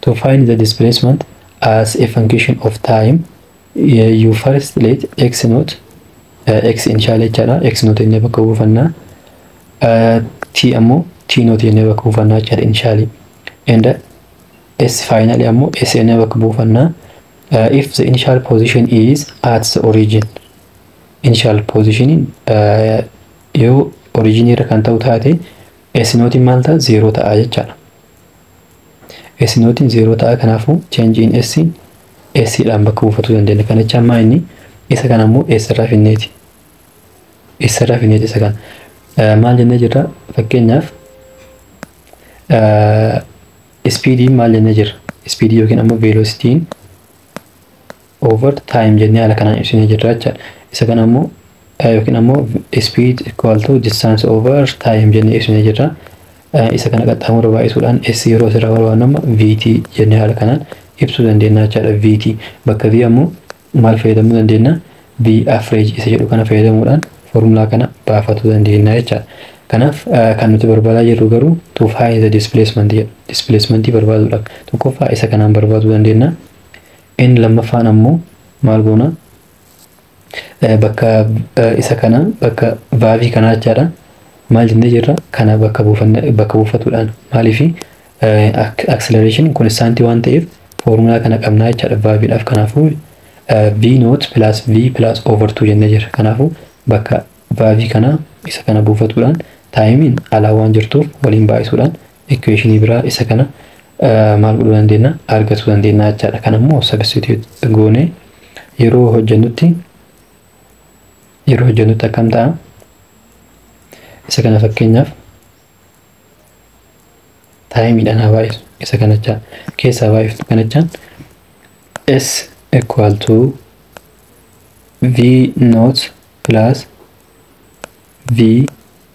To find the displacement as a function of time, you first let x naught, x initial jechaadha. X naught jennee bakka buufannaa. T ammoo t naught jennee bakka buufannaa jechaadha initially. And s finally ammoo s jennee bakka buufannaa. If the initial position is at the origin, initial position yoo origin irra kan ta'u taate, s naughtiin maal ta'a? Zero ta'a jechaadha. S naughtiin zero ta'a, kanaafuu change in s s dhaan bakka buufatuu dandeenya. Kana jechaan maa inni isa kana ammoo s irraa finneeti. S irraa finneeti isa kana. Maal jennee jirra? Fakkeenyaaf speediin maal jennee jirra? Speedii yookiin ammoo velocityin over time jennee haala kanaan ibsinee jirra jechaadha. Isa kana ammoo yookiin ammoo speed equal to distance over time jennee ibsinee jirra. Isa kana qaxxaamura baay'isuudhaan S yeroo asirraa barbaadnu amma VT jennee haala kanaan ibsuu dandeenya jechaadha. VT bakka V ammoo maal fayyadamuu dandeenya? V average isa jedhu kana fayyadamuudhaan foormulaa kana baafachuu dandeenya jechaadha. Kanaaf kan nuti barbaadaa jirru garuu to find the displacement jedha. Displacement barbaaduudhaaf tokkoffaa isa kanaan barbaaduu dandeenya. Inni lammaffaan ammoo maal goona? Bakka isa kana, bakka vaavii kanaa jechaadha. Maal jennee jirra? Kana bakka buufanna, bakka buufatuudhaan maaliifi acceleration constant waan ta'eef foormulaa kana qabnaa jechaadha vaaviidhaaf. Kanaafuu v naught plus v plus over 2 jennee jirra. Kanaafuu bakka vaavii kana isa kana buufatuudhaan timeiin alaa waan jirtuuf waliin baay'isuudhaan equationii biraa isa kana maal godhuu dandeenya? Argachuu dandeenya jechaadha. Kana immoo substitute goonee yeroo hojjennutti akkam ta'a? Isa kana fakkeenyaaf timeiidhaan haa baay'isu isa kanachaa keessaa baay'iftu. Kanachaan s equal to v naught plus v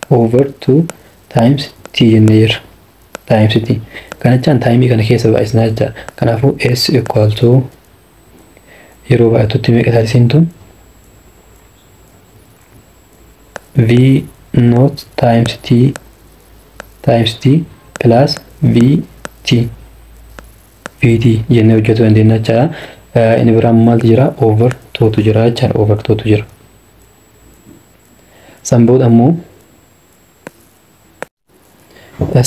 over 2 times t jennee jirra. Times t kanachaan timeii kana keessa baay'isnaa jechaadha. Kanaafuu s equal to yeroo baay'atutti meeqa taasisiin tun? V naught times t times t plus v t vt jennee hojjetuu dandeenya jechaadha. Inni biraan maaltu jira? Over 2tu jira jechaadha. Over 2tu jira. San booda ammoo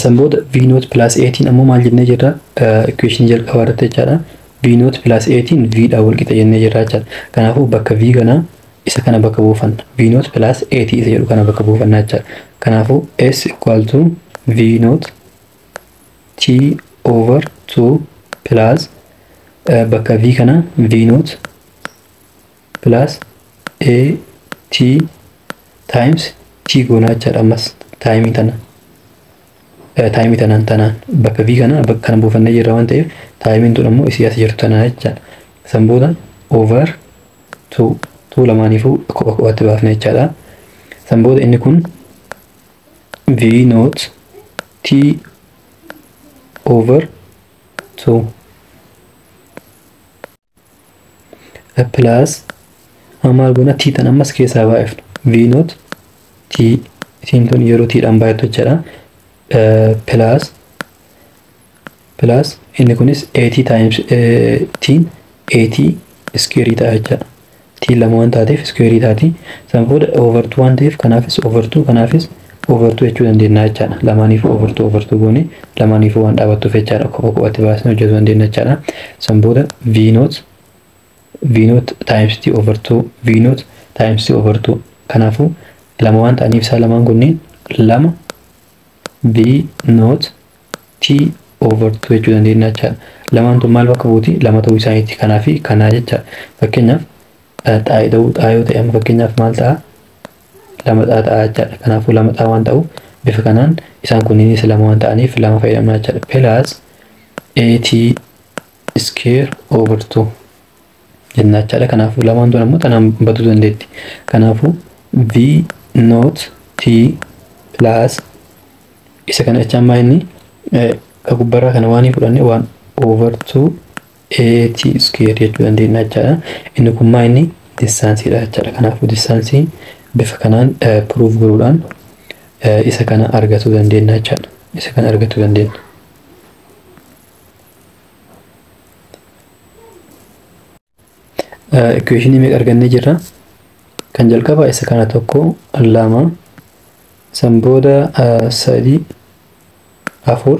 san booda v naught plus 18 ammoo maal jennee jirra? Equation jalqabaa irratti jechaadha. V naught plus 18 v dha wal qixa jennee jirra jechaadha. Kanaafuu bakka v kana isa kana bakka buufanna. V naught plus 8 isa jedhu kana bakka buufanna jechaadha. Kanaafuu s equal to v naught t over 2 plus bakka v kana v naught plus a t times t goonaa jechaadha. Ammas timeii tana timeii tanaan tanaan bakka v kana bakka kana buufannee jirra waan ta'eef timeiin tun ammoo isii as jirtu tanaa jechaadha. San booda over 2 2 lamaaniifuu kopha kophaatti baafne jechaadha. San booda inni kun v naught t over 2 Plus maal goona t tan ammas keessaa baay'ifnu v naught t isiin tun yeroo t dhaan baay'attu jechaadha. Plus plus inni kunis at times t at square ta'a jechaadha. T lama waan taateef square taati. San booda over 2 waan ta'eef kanaafis over 2 kanaafis over 2 jechuu dandeenya jechaadha. Lamaaniif over 2 over 2 goone lamaaniif waan dhaabattuuf jechaadha. Kopha kophatti baasnee hojjetuu dandeenya jechaadha. San booda v naught v naught times t over 2 v naught times t over 2 kanaafuu lama waan ta'aniif isaa lamaan kunneen lama v naught t over 2 jechuu dandeenya jechaadha. Lamaan tun maal bakka buuti? Lama ta'uu isaaniiti. Kanaa fi kanaa jechaadha. Fakkeenyaaf xaa'ee ta'uu xaa'ee ta'e amma fakkeenyaaf maal ta'a? Lama xaa ta'a jechaadha. Kanaafuu lama xaa waan ta'u bifa kanaan isaan kunniinis lama waan ta'aniif lama fayyadamna jechaadha. Plus at square over 2 jenna jechaadha. Kanaafuu lamaan tun ammoo tanaan baduu dandeetti. Kanaafuu v naught t plus isa kana jechaan maa inni ka gubbarraa kana waan fudhanne waan over 2 at square jechuu dandeenya jechaadha. Inni kun maa inni distaansiidha jechaadha. Kanaafuu distaansii bifa kanaan proof godhuudhaan isa kana argachuu dandeenya jechaadha. Isa kana argachuu dandeenya. Equationii meeqa argannee jirra? Kan jalqabaa isa kana 1 2 san booda 3 4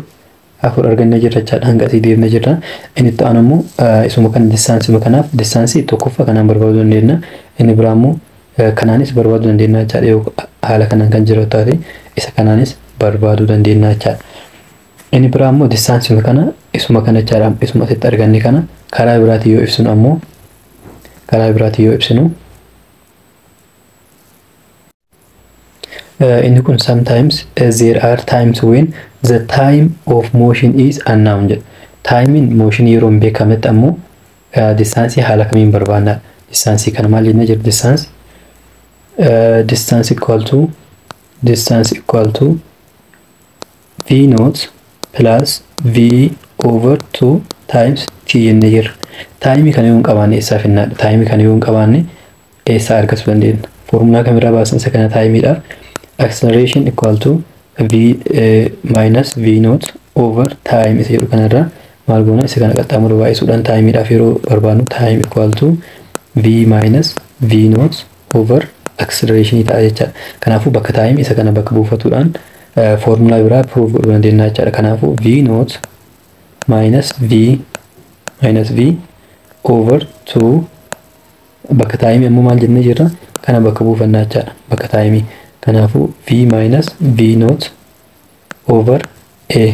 4 argannee jirra jechaadha. Hanga asii deemnee jirra. Inni itti aanu immoo isuma kana distaansii kanaaf distaansii tokkoffaa kanaan barbaaduu dandeenya. Inni biraa immoo kanaanis barbaaduu dandeenya jechaadha. Yoo haala kanaan kan jiru taate isa kanaanis barbaaduu dandeenya jechaadha. Inni biraa immoo distaansii kana isuma kana jechaadha. Isuma asitti arganne kana karaa biraatiin yoo ibsinu ammoo karaa biraatiin yoo ibsinu inni kun sometimes there are times when the time of motion is unknown jedha. Timein motion yeroo hin beekamnetti ammoo distaansii haala kamiin barbaanna? Distaansii kana maal jennee jirra? Distance distance equal to distance equal to v naught plus v over 2 times t jennee jirra. Taayimii kana yoo hin qabaanne eessaa finnaadha? Taayimii kana yoo hin qabaanne eessaa argachuu dandeenya? Foormulaa kamirraa baasna isa kana taayimiidhaaf? Acceleration equal to v minus v naught over time isa jedhu kanarraa maal goona? Isa kana qaxxaamura baay'isuudhaan taayimiidhaaf yeroo barbaadnu time equal to v minus v naught over acceleration ta'a jechaadha. Kanaafuu bakka time isa kana bakka buufatuudhaan foormulaa biraa proof godhuu dandeenya jechaadha. Kanaafuu v naught minus v over 2 bakka time ammoo maal jennee jirra? Kana bakka buufannaa jechaadha. Bakka time kanaafuu v minus v naught over a.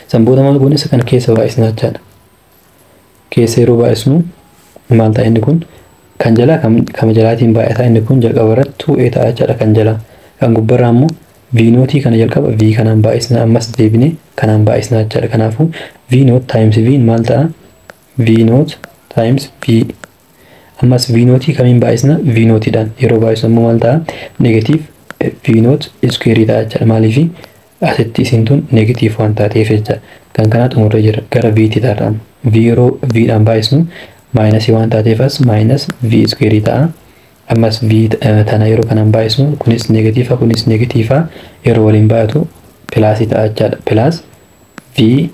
San booda maal goone? Isa kana keessa baay'isna jechaadha. Keessa yeroo baay'isnu maal ta'a inni kun? Kan jalaa kama jalaatiin baay'ata. Inni kun jalqaba irratti 2a ta'a jechaadha kan jalaa. Kan gubbarraa ammoo v naughtii kana jalqaba v kanaan baay'isna ammas deebinee kanaan baay'isna jechaadha. Kanaafuu v naught times v maal ta'a? V naught times v ammas v naughtii kamiin baay'isna? V naughtiidhaan yeroo baay'isnu ammoo maal ta'a? Negative v naught square ta'a jechaadha. Maaliifi asitti isiin tun negative waan taateef jechaadha. Kan kanaa xumurree jira gara v tti ta'a. V yeroo v dhaan baay'isnu minus waan taateef as minus v square ta'a. Ammas v tana yeroo kanaan baay'isnu kunis negative kunis negative yeroo waliin baay'atu plus ta'a jechaadha. Plus v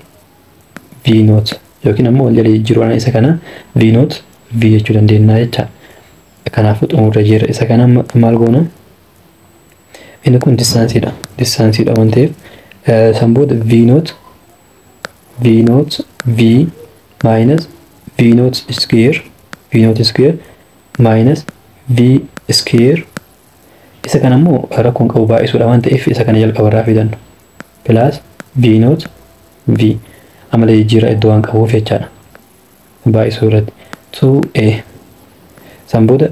v naught yookiin ammoo wal jala jijjiiruudhaan isa kana v naught v jechuu dandeenya jechaadha. Kanaafuu xumurree jira. Isa kana maal goona? Inni kun distaansiidha. Distaansiidha waan ta'eef san booda v naught v naught v minus v naught square v naught square minus v square isa kana ammoo rakkoon qabu baay'isuudha waan ta'eef isa kana jalqabarraa fidannu plus v naught v amala jijjiirraa iddoo waan qabuuf jechaadha. Baay'isuu irratti 2a san booda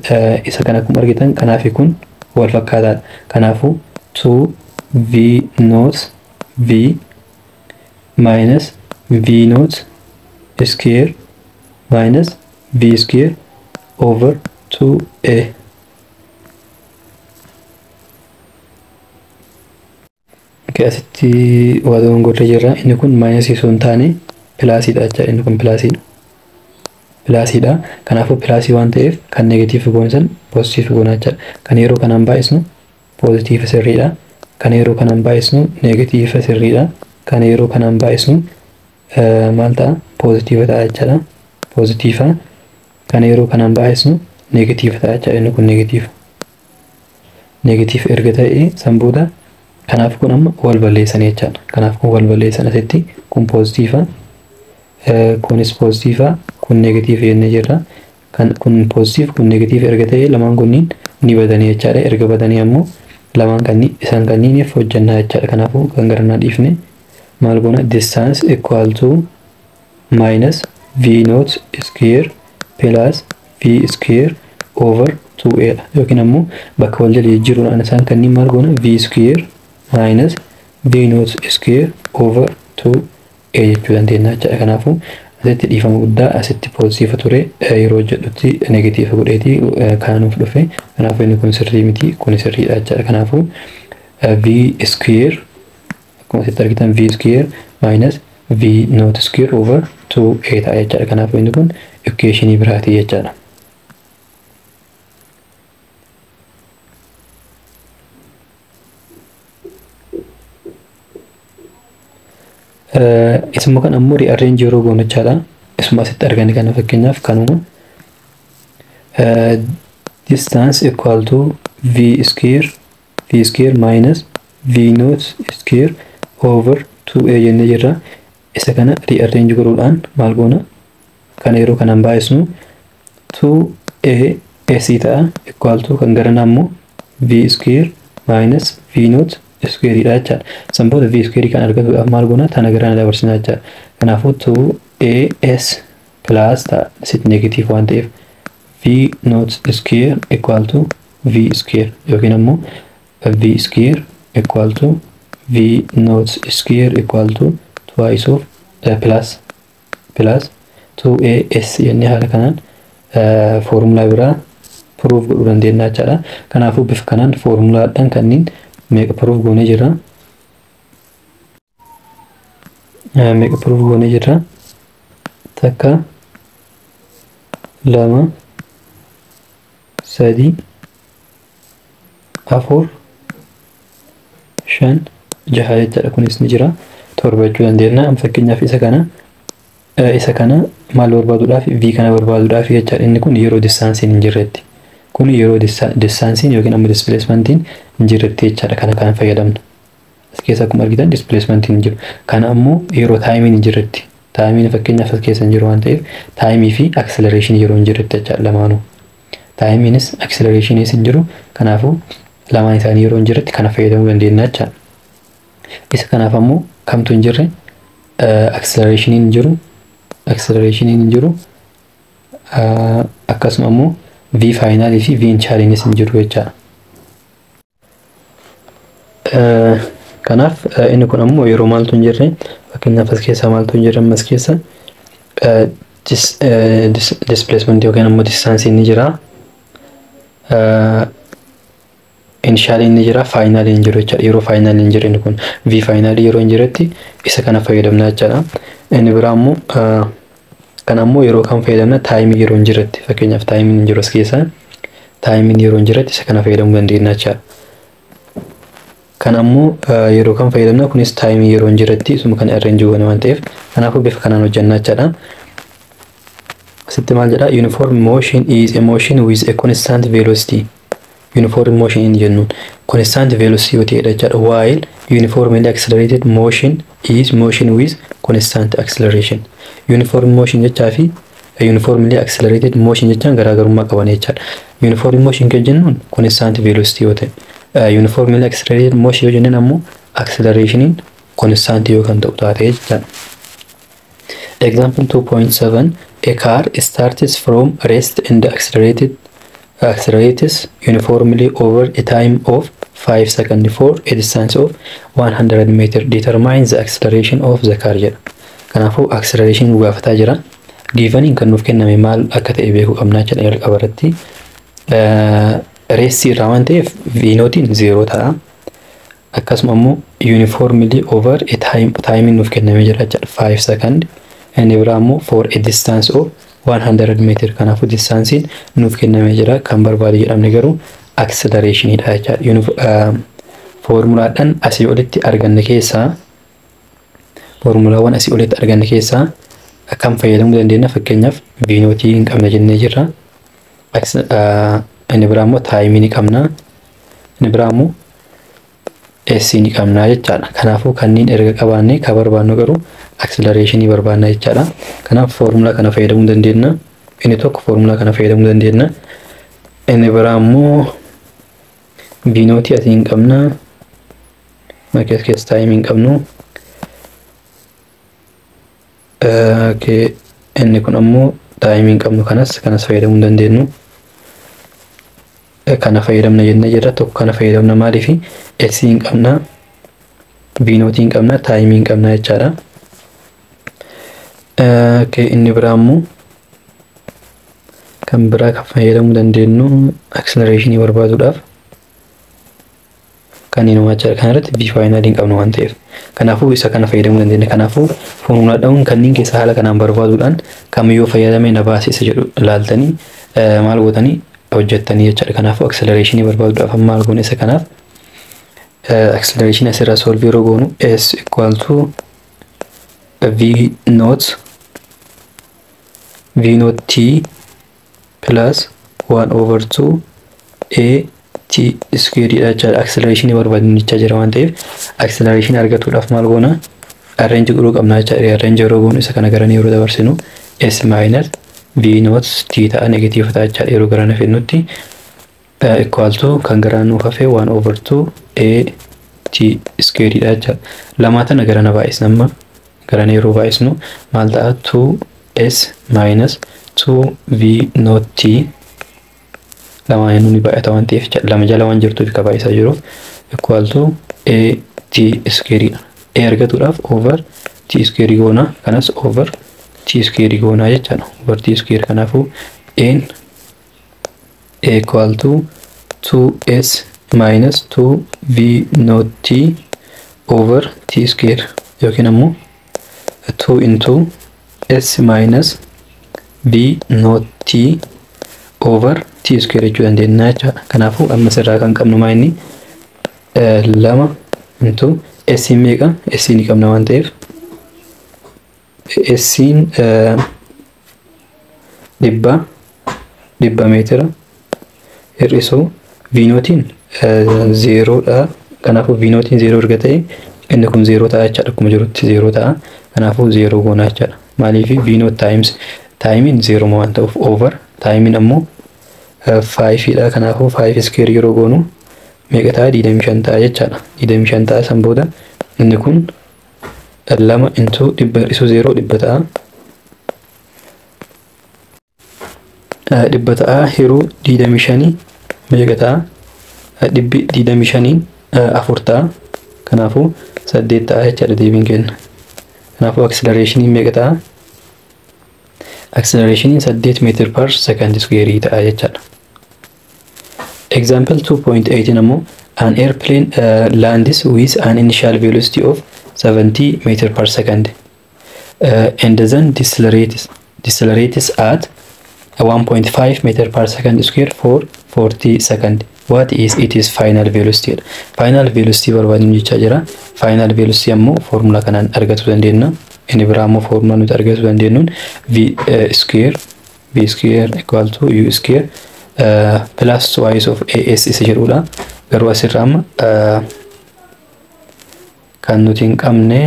isa kana akkuma argitan kanaafi kun wal fakkaataadha. Kanaafuu 2 v naught v minus v naught square minus v square over 2a. Okay, asitti waa dogongorree jirra. Inni kun minus osoo hin taane pilaasiidha jechaadha. Inni kun pilaasiidha. Plusiidha. Kanaafuu plusii waan ta'eef kan negative goone san positive goona jechaadha. Kan yeroo kanaan baay'isnu positive sirriidha. Kan yeroo kanaan baay'isnu negative sirriidha. Kan yeroo kanaan baay'isnu maal ta'a? Positive ta'a jechaadha. Positive. Kan yeroo kanaan baay'isnu negative ta'a jechaadha. Inni kun negative. Negative erga ta'e san booda kanaaf kun amma wal balleessan jechaadha. Kanaaf kun wal balleessan asitti kun positive. Kunis positive, kun negative jennee jirra. Kan kun positive, kun negative erga ta'e lamaan kunniin ni badanii jechaadha. Erga badanii ammoo lamaan kanni isaan kanniiniif hojjannaa jechaadha. Kanaafuu kan garanaa dhiifne maal goona? Distance equal to minus v naught square plus v square over 2a dha. Yookiin ammoo bakka wal jala jijjiiruudhaan isaan kanniin maal goona? V square minus v naught square over 2a jechuu dandeenya jechaadha. Kanaafuu asitti dhiifama guddaa, asitti positive ture, yeroo hojjedhutti negative godheeti kana nuuf dhufe. Kanaafuu inni kun sirrii miti, kun sirriidha jechaadha. Kanaafuu v square akkuma asitti argitan v square minus v naught square over 2a ta'a jechaadha. Kanaafuu inni kun equationii biraati jechaadha. Isuma kan ammoo rearrange yeroo goonu jechaadha. Isuma asitti argani kana fakkeenyaaf kanuma distance equal to v square minus v naught square over 2a jennee jirra. Isa kana rearrange godhuudhaan maal goona? Kana yeroo kanaan baay'isnu 2a s ta'a, equal to kan garanaa immoo v square minus v naught square dha jechaadha. San booda v square kan argatuudhaaf maal goona? Tana garana dabarsina jechaadha. Kanaafuu 2as plus ta'a, asitti negative waan ta'eef, v naught square equal to v square yookiin ammoo v square equal to v naught square equal to twice of plus 2as jennee haala kanaan foormulaa biraa proof godhuu dandeenya jechaadha. Kanaafuu bifa kanaan foormulaadhaan kanneen meeqa proof goonee jirra? Meeqa proof goonee jirra? Takka, lama, sadi, afur, shan, jaha jechaadha. Kunis ni jira. Torba jechuu dandeenya. Fakkeenyaaf isa kana maal barbaaduudhaaf? V kana barbaaduudhaaf jechaadha. Inni kun yeroo distanceiin hin jirretti. Kun yeroo distanceiin yookiin ammoo displacementiin hin jirretti jechaadha. Kana kan fayyadamnu. As keessa akkuma argitan displacementiin hin jiru. Kana ammoo yeroo timeiin hin jirretti. Timeiin fakkeenyaaf as keessa hin jiru waan ta'eef timeii fi accelerationii yeroo hin jirretti jechaadha lamaanuu. Timeiinis accelerationiis hin jiru. Kanaafuu lamaan isaanii yeroo hin jirretti kana fayyadamuu dandeenya jechaadha. Isa kanaaf ammoo kamtu hin jirre? Accelerationiin hin jiru. Accelerationiin hin jiru. Akkasuma ammoo v finalii fi v initialiinis hin jiru jechaadha. Kanaaf inni kun ammoo yeroo maaltu hin jirre? Fakkeenyaaf as keessa maaltu hin jirre? Ammas keessa displacement yookiin ammoo distanceiin ni jira. Initialiin ni jira, finaliin hin jiru jechaadha. Yeroo finaliin hin jirre, inni kun v finalii yeroo hin jirretti isa kana fayyadamna jechaadha. Inni biraa ammoo kan ammoo yeroo kam fayyadamna? Timeii yeroo hin jirretti. Fakkeenyaaf timeiin hin jiru as keessa, timeiin yeroo hin jirretti isa kana fayyadamuu dandeenya jechaadha. Kan ammoo yeroo kam fayyadamna? Kunis timeii yeroo hin jirretti, isuma kana arrange goone waan ta'eef, kanaafuu bifa kanaan hojjannaa jechaadha. Asitti maal jedha? Uniform motion is a motion with a constant velocity. Uniform motion in jennuun constant velocity yoo ta'edha jechaadha. While uniformly accelerated motion is motion with constant acceleration. Uniform motion jechaa fi uniformly accelerated motion jechaan garaagarummaa qaban jechaadha. Uniform motion kan jennuun constant velocity yoo ta'e, uniformly accelerated motion yoo jennaan ammoo accelerationiin constant yoo kan ta'u taate jechaadha. Example 2.7: A car starts from rest and accelerated accelerates uniformly over a time of 5 seconds for a distance of 100 meter. Determine the acceleration of the car jedha. Kanaafuu acceleration gaafataa jira. Giveniin kan nuuf kenname maal akka ta'e beekuu qabnaa jedha jalqaba irratti. Restii irraa waan ta'eef v naughtiin zero ta'a. Akkasuma immoo uniformly over a time, timeiin nuuf kennamee jira jechuudha, 5 second. Inni biraa immoo for a distance of 100 meter. Kanaafuu distaansiin nuuf kennamee jira. Kan barbaade jedhamne garuu accelerationidha jechaadha. Foormulaadhaan asii olitti arganne keessaa, foormulaawwan asii olitti arganne keessaa akkam fayyadamuu dandeenya? Fakkeenyaaf, v naught hin qabna jennee jirra. Inni biraa immoo time ni qabna. Inni biraa immoo S ni qabna jechaadha. Kanaafuu kanneen erga qabaanne, kan barbaannu garuu acceleration barbaanna jechaadha. Kanaaf foormulaa kana fayyadamuu dandeenya. Inni tokko foormulaa kana fayyadamuu dandeenya. Inni biraa immoo v naught asii hin qabna. Keessa keessa time hin qabnu. Inni kun ammoo time hin qabnu, kanas fayyadamuu hin dandeenyu. Kana fayyadamna jennee jirra. Tokko kana fayyadamna. Maaliifi? S hin qabna, v naught hin qabna, time hin qabna jechaadha. Inni biraa immoo kan biraa kan fayyadamuu dandeenyu acceleration barbaaduudhaaf kan inni jechaadha. Kana irratti v final hin qabnu waan ta'eef. Kanaafuu isa kana fayyadamuu dandeenya. Kanaafuu foormulaa dha'uun kanneen keessa haala kanaan barbaaduudhaan kamiyyuu fayyadamee na baase isa jedhu ilaaltanii maal gootanii hojjettanii jechaadha. Kanaafuu acceleration barbaaduudhaaf maal goone? Isa kanaaf acceleration asirraa solve yeroo goonu, s equal to v naught v naught t plus 1 over 2 a t square dha jechaadha. Acceleration barbaadnu jechaa jira waan ta'eef, acceleration argatuudhaaf maal goona? Arrange godhuu qabna jechaadha. Arrange yeroo goonu, isa kana gara yeroo dabarsinu s minus v naught t ta'a, negative ta'a jechaadha yeroo gara fennutti, equal to kan gara nuuf hafe 1 over 2 a t square dha jechaadha. Lamaa tana gara na baay'isna. Amma gara yeroo baay'isnu maal ta'a? 2 s minus 2 v naught t, lamaan ni baay'ata waan ta'eef, lama jala waan jirtuuf ka baay'isaa jiruuf, equal to a t square dha. A argatuudhaaf over t square goona, kanas over t square goona jechaadha. Over t square. Kanaafuu n equal to 2s minus 2v naught t over t square, yookiin ammoo 2 into s minus v naught t over t square jechuu dandeenya jechaadha. Kanaafuu amma sirraa kan qabnu maa inni lama into s meeqa? S ni qabna waan ta'eef, s 100 100 meetira hir'isuu v naughtiin zeeroodha. Kanaafuu v naughtiin zeeroo erga ta'e, inni kun zeeroo ta'a jechaadha. Akkuma jirutti zeeroo ta'a. Kanaafuu zeeroo goona jechaadha. Maaliif? V naught times timeiin zeeroo waan ta'uuf, over timeiin ammoo fiveiidha. Kanaafuu five square yeroo goonu meeqa ta'a? 25 ta'a jechaadha. 25 ta'a. San booda inni kun lama into 100 hir'isuu zeeroo 100 ta'a. 100 ta'a, hiruu 25 meeqa ta'a? Dhibbi 25n afur ta'a. Kanaafuu saddeet ta'a jechaadha deebiin kenna. Kanaafuu accelerationiin meeqa ta'a? Accelerationiin 8 meter per second square ta'a jechaadha. Example 2.8 ammoo, an airplane lands with an initial velocity of 70 meter per second and then decelerates at 1.5 meter per second square for 40 second. What is its final velocity? Final velocity barbaadnu jechaa jira. Final velocity ammoo formula kanaan argachuu dandeenya. Inni biraa ammoo formula nuti argachuu dandeenyuun v square equal to u square plus twice of as isa jedhudha. Garuu asirraa amma kan nuti hin qabne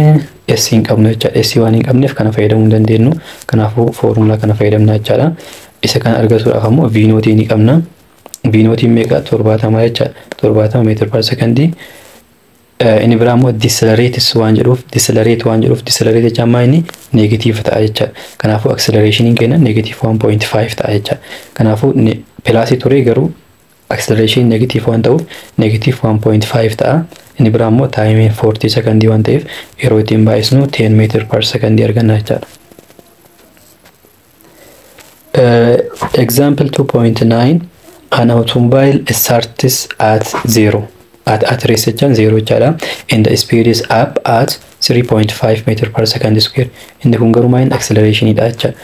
s hin qabnu jechaadha. S waan hin qabneef kana fayyadamuu hin dandeenyu. Kanaafuu formula kana fayyadamna jechaadha. Isa kana argatuudhaaf ammoo v naught ni qabna. V naughtiin meeqa? 70 jechaadha. 70 meter per secondii. Inni biraa immoo decelerates waan jedhuuf, decelerate waan jedhuuf, decelerate jechaan maa inni negative ta'a jechaadha. Kanaafuu accelerationiin keenya negative 1.5 ta'a jechaadha. Kanaafuu plusii ture, garuu acceleration negative waan ta'uuf negative 1.5 ta'a. Inni biraa immoo timeiin 40 sekondii waan ta'eef, yeroo ittiin baay'isnu 10 meter per secondii arganna jechaadha. Example 2.9, an automobile starts at zero, at rest jechaan zero jechaadha, and the speed is up at 3.5 meter per second square. Inni kun garuu maal? Acceleration dha jechaadha.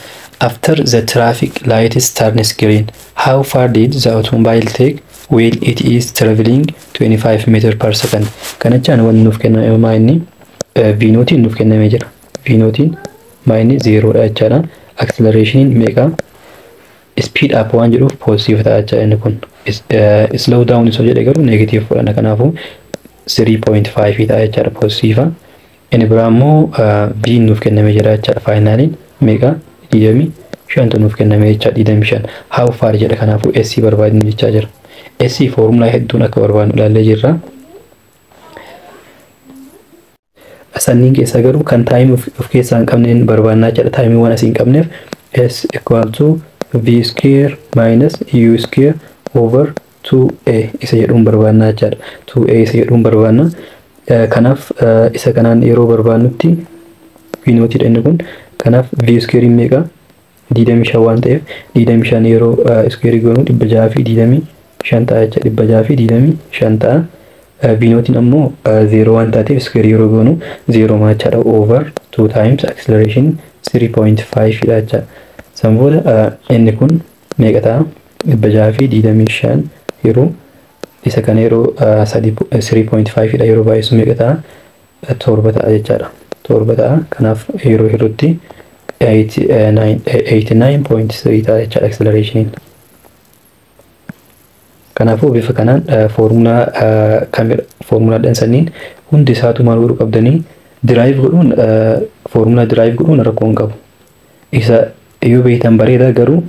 After the traffic light turns green, how far did the automobile take while it is traveling 25 meter per second? Kana jechaan wanni nuuf kenname maa inni V naughtiin nuuf kennamee jira. V naughtiin maa inni zeeroodha jechaadha. Accelerationiin meeqa? Speed up waan jedhuuf positive ta'a jechaadha inni kun. Slow down isoo jedhe garuu negative fudhanna, kanaafuu 3.5 ta'a jechaadha positive. Inni biraa immoo V nuuf kennamee jira jechaadha. Finaliin meeqa? 25tu nuuf kenname jechaadha, 25. How far jedha, kanaafuu S barbaadnu jechaa jira. S foormulaa hedduun akka barbaadnu ilaallee jirra. Sanniin keessaa garuu kan timeii of keessaa hin qabneen barbaannaa jedha. Timeii waan asii hin qabneef S equal to V square minus U square over 2A isa jedhuun barbaannaa jechaadha. 2A isa jedhuun barbaanna. Kanaaf isa kanaan yeroo barbaannutti V naughtiidha inni kun. Kanaaf V square meeqa? 25 waan ta'eef 25 yeroo square goonu 625 ta'a jecha, 625 ta'a. V naughtiin ammoo 0 waan taateef square yeroo goonu 0 jechaadha, over 2 times acceleration 3.5 dha jechaadha. San booda inni kun meeqa ta'a? 625 yeroo isa kana yeroo 3.5 dha yeroo baay'isu meeqa ta'a? 7 ta'a jechaadha. 7 ta'a. Kanaaf yeroo hir'utti 89.3 ta'a jechaadha accelerationiin. Kanaafuu bifa kanaan foormulaa foormulaadhaan sanniin hundi isaatu maal godhuu qabdanii derive godhuun, foormulaa derive godhuun rakkoo hin qabu. Isa yoo beektan bareeda, garuu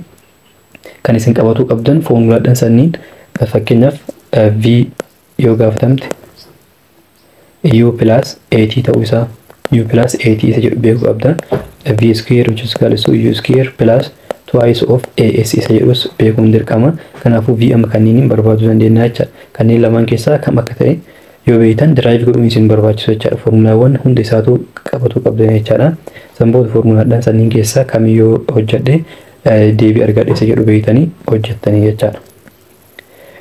kan isin qabatuu qabdan foormulaadhaan sanniin, fakkeenyaaf V yoo gaafatamte U plus AT ta'uu isaa, U plus AT isa jedhu beekuu qabda. V square which is equal to U square plus twice of AS isa jedhus beekuun dirqama. Kanaafuu V amma kanneen barbaaduu dandeenya jechaadha. Kanneen lamaan keessaa kam akka ta'e yoo beektan derive godhuun isin barbaachisu jechaadha. Foormulaawwan hunda isaatu qabatuu qabdan jechaadha. San booda foormulaadhaan sanniin keessaa kamiyyuu hojjedhe deebii argadhe isa jedhu beektanii hojjettanii jechaadha.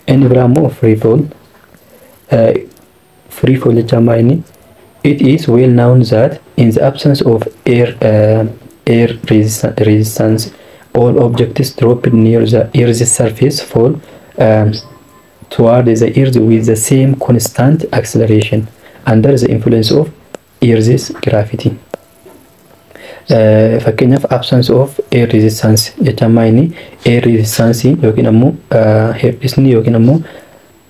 Inni biraa immoo free fall. Free fall jechaan maa inni? It is well known that in the absence of air resistance, all objects dropped near the Earth's surface fall toward the Earth with the same constant acceleration under the influence of Earth's gravity. Fakkeenyaaf, absence of air resistance jechaan maa inni? Air resistance yookiin ammoo hir'isni yookiin ammoo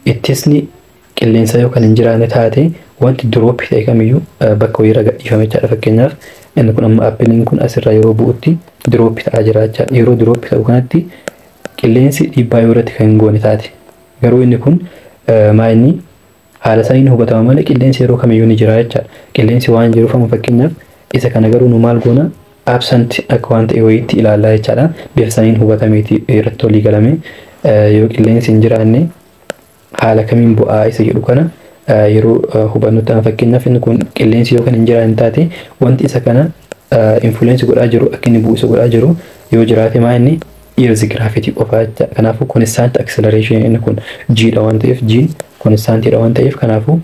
ittisni qilleensa yoo kan hin jiraanne taate, wanti drop ta'e kamiyyuu bakka wayiirra gadhiifame jechaadha. Fakkeenyaaf, inni kun amma appleiin kun asirraa yeroo bu'utti drop ta'aa jira jechaadha. Yeroo drop ta'u kanatti qilleensi dhiibbaa yoo irratti kan hin goone taate, garuu inni kun maa inni haala saniin hubatama malee qilleensi yeroo kamiyyuu ni jira jechaadha. Qilleensi waan jiruuf amma fakkeenyaaf isa kana garuu nu maal goona, absent akka waan ta'e wayiitti ilaallaa jechaadha. Bifa saniin hubatameeti irratti walii galame, yoo qilleensi hin jiraanne haala kamiin bu'aa isa jedhu kana yeroo hubannutti, amma fakkeenyaaf inni kun qilleensi yoo kan hin jiraanne taate, wanti isa kana influence godhaa jiru, akka inni bu'u isa godhaa jiru yoo jiraate, maa inni earth gravity qofa jecha. Kanaafuu constant acceleration inni kun g dha waan ta'eef, g constantidha waan ta'eef, kanaafuu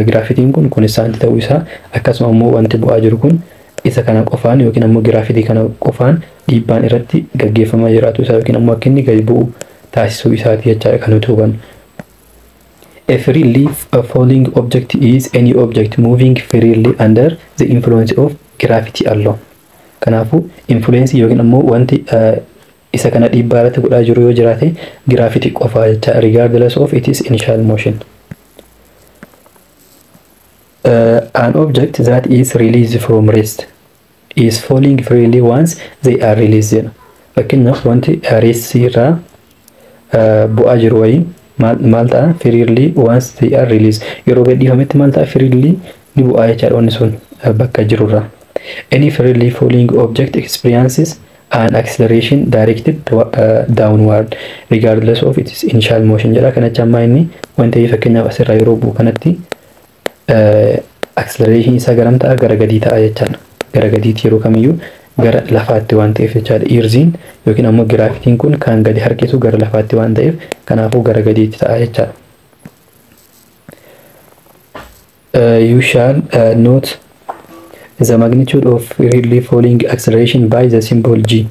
gravityn kun constant ta'uu isaa, akkasuma immoo wanti bu'aa jiru kun isa kana qofaan yookiin ammoo gravity kana qofaan dhiibbaan irratti gaggeeffamaa jiraatu isaa yookiin ammoo akka inni gadi bu'u taasisuu isaati jechaadha kan nuti hubannu. A freely falling object is any object moving freely under the influence of gravity alone. Kanaafuu influence yookiin ammoo wanti isa kana dhiibbaa irratti godhaa jiru yoo jiraate gravity qofaa jecha, regardless of its initial motion. An object that is released from rest is falling freely once they are released jedha. Fakkeenyaaf, wanti rest irraa bu'aa jiru wayii maal ta'a? Freely once they are released, yeroo gadhiifametti maal ta'a? Freely ni bu'aa jechaadha wanni sun bakka jirurraa. Any freely falling object experiences an acceleration directed downward regardless of its initial motion jedha. Kana jecha ammaa inni wanta fakkeenyaaf asirraa yeroo bu'u kanatti acceleration isaa garam ta'a? Gara gadii ta'a jechaadha. Gara gadiitti yeroo kamiyyuu gara lafaatti waan ta'eef jechaadha. Earthiin yookiin ammoo gravityn kun kan gadi harkisu gara lafaatti waan ta'eef, kanaafuu gara gadiitti ta'a jechaadha. You shall note The magnitude of freely falling acceleration by the symbol g.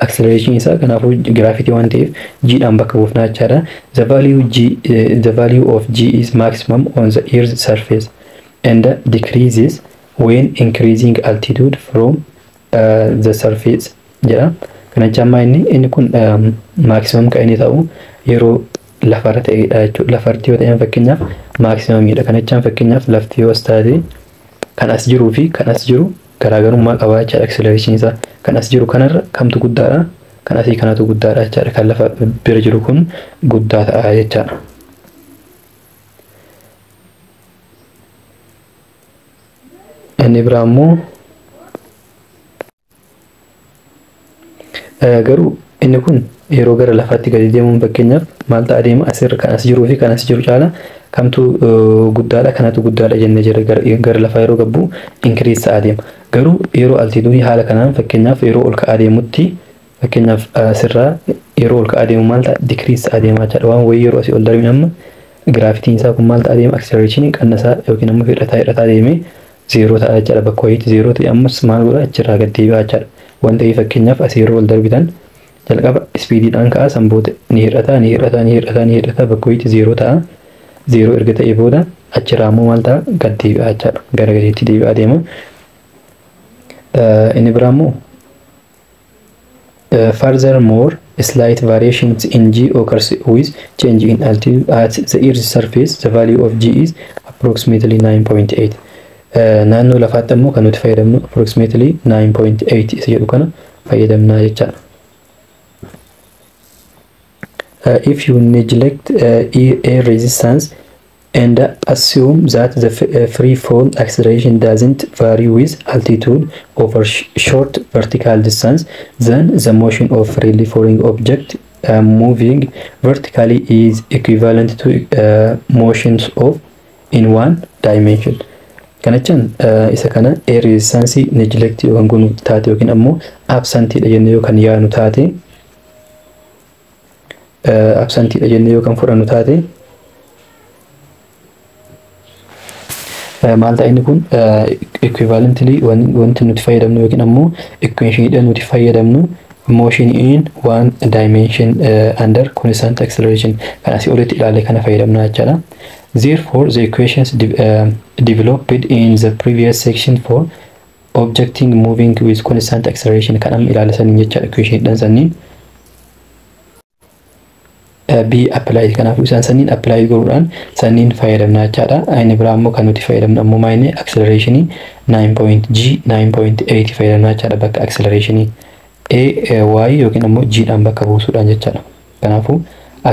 Acceleration isaa kanaafuu gravity waan ta'eef g dhaan bakka buufnaa jechaadha. The value of g is maximum on the earth's surface and decreases when increasing altitude from the surface jedha. Kana jecha ammaa inni kun maximum kan inni ta'u yeroo lafarra ta'edha jechuudha. Lafarratti yoo ta'e fakkeenyaaf maximumiidha. Kana jechaan fakkeenyaaf lafti yoo as taate kan as jiruu fi kan as jiru garaagarummaa qaba jechaadha acceleration isaa. Kan as jiru kanarra kamtu guddaadha? Kan asii kanatu guddaadha jechaadha. Kan lafa bira jiru kun guddaa ta'a jechaadha. Inni biraa immoo garuu inni kun yeroo gara lafaatti gadi deemuun fakkeenyaaf maal ta'a deema asirra kan as jiruu fi kan as jiru caala kamtu guddaadha kanatu guddaadha jennee jira gara lafaa yeroo gabbu increase ta'a deema. Garuu yeroo altituudii haala kanaan fakkeenyaaf yeroo ol ka'aa deemutti fakkeenyaaf asirraa yeroo ol ka'aa deemu maal ta'a decrease ta'a deema jechaadha. Waan wayii yeroo asii ol darbin amma giraafitiin isaa kun maal ta'a deema acceleration qannasaa yookiin ammoo hir'ataa hir'ataa deemee zeeroo ta'a jechaadha. Bakka wayiitti zeeroo ta'e ammas maal godha achirraa gad deebi'a jechaadha. Waan ta'eef fakkeenyaaf asii yeroo ol darbitan jalqaba ispiidiidhaan ka'a san booda ni hir'ata ni hir'ata ni hir'ata ni hir'ata bakka wayiitti zeeroo ta'a. Zeeroo erga ta'ee booda achirraa ammoo maal ta'a gad deebi'a jechaadha. Gara gadiitti deebi'aa deema. Inni biraa immoo furthermore slight variations in g occurs with change in altitude at the earth's surface. The value of g is approximately 9.8. Naannoo lafaatti ammoo kan nuti fayyadamnu approximately 9.8 isa jedhu kana fayyadamnaa jechaadha. If you neglect air resistance and assume that the free fall acceleration doesn't vary with altitude over short vertical distance, then the motion of freely falling object moving vertically is equivalent to motions of in one dimension. Kana jechaan isa kana air resistance neglect yookaan goonu taate yookiin ammoo absentidha jennee yookaan yaanu taate absentidha jennee yookaan fudhannu taate maal ta'a inni kun equivalently wanti nuti fayyadamnu yookiin ammoo equationidha nuti fayyadamnu motion in one dimension under constant acceleration kan asii olitti ilaalle kana fayyadamna jechaadha. Therefore, the equations developed in the previous section for objecting moving with constant acceleration kan amma ilaale saniin jechaadha equationidhaan saniin be applied. Kanaafuu isaan saniin apply godhuudhaan saniin fayyadamna jechaadha. Inni biraa immoo kan nuti fayyadamnu ammoo maayini acceleration 9.g 9.8 fayyadamna jechaadha bakka acceleration a y yookiin ammoo g dhaan bakka buusuudhaan jechaadha. Kanaafuu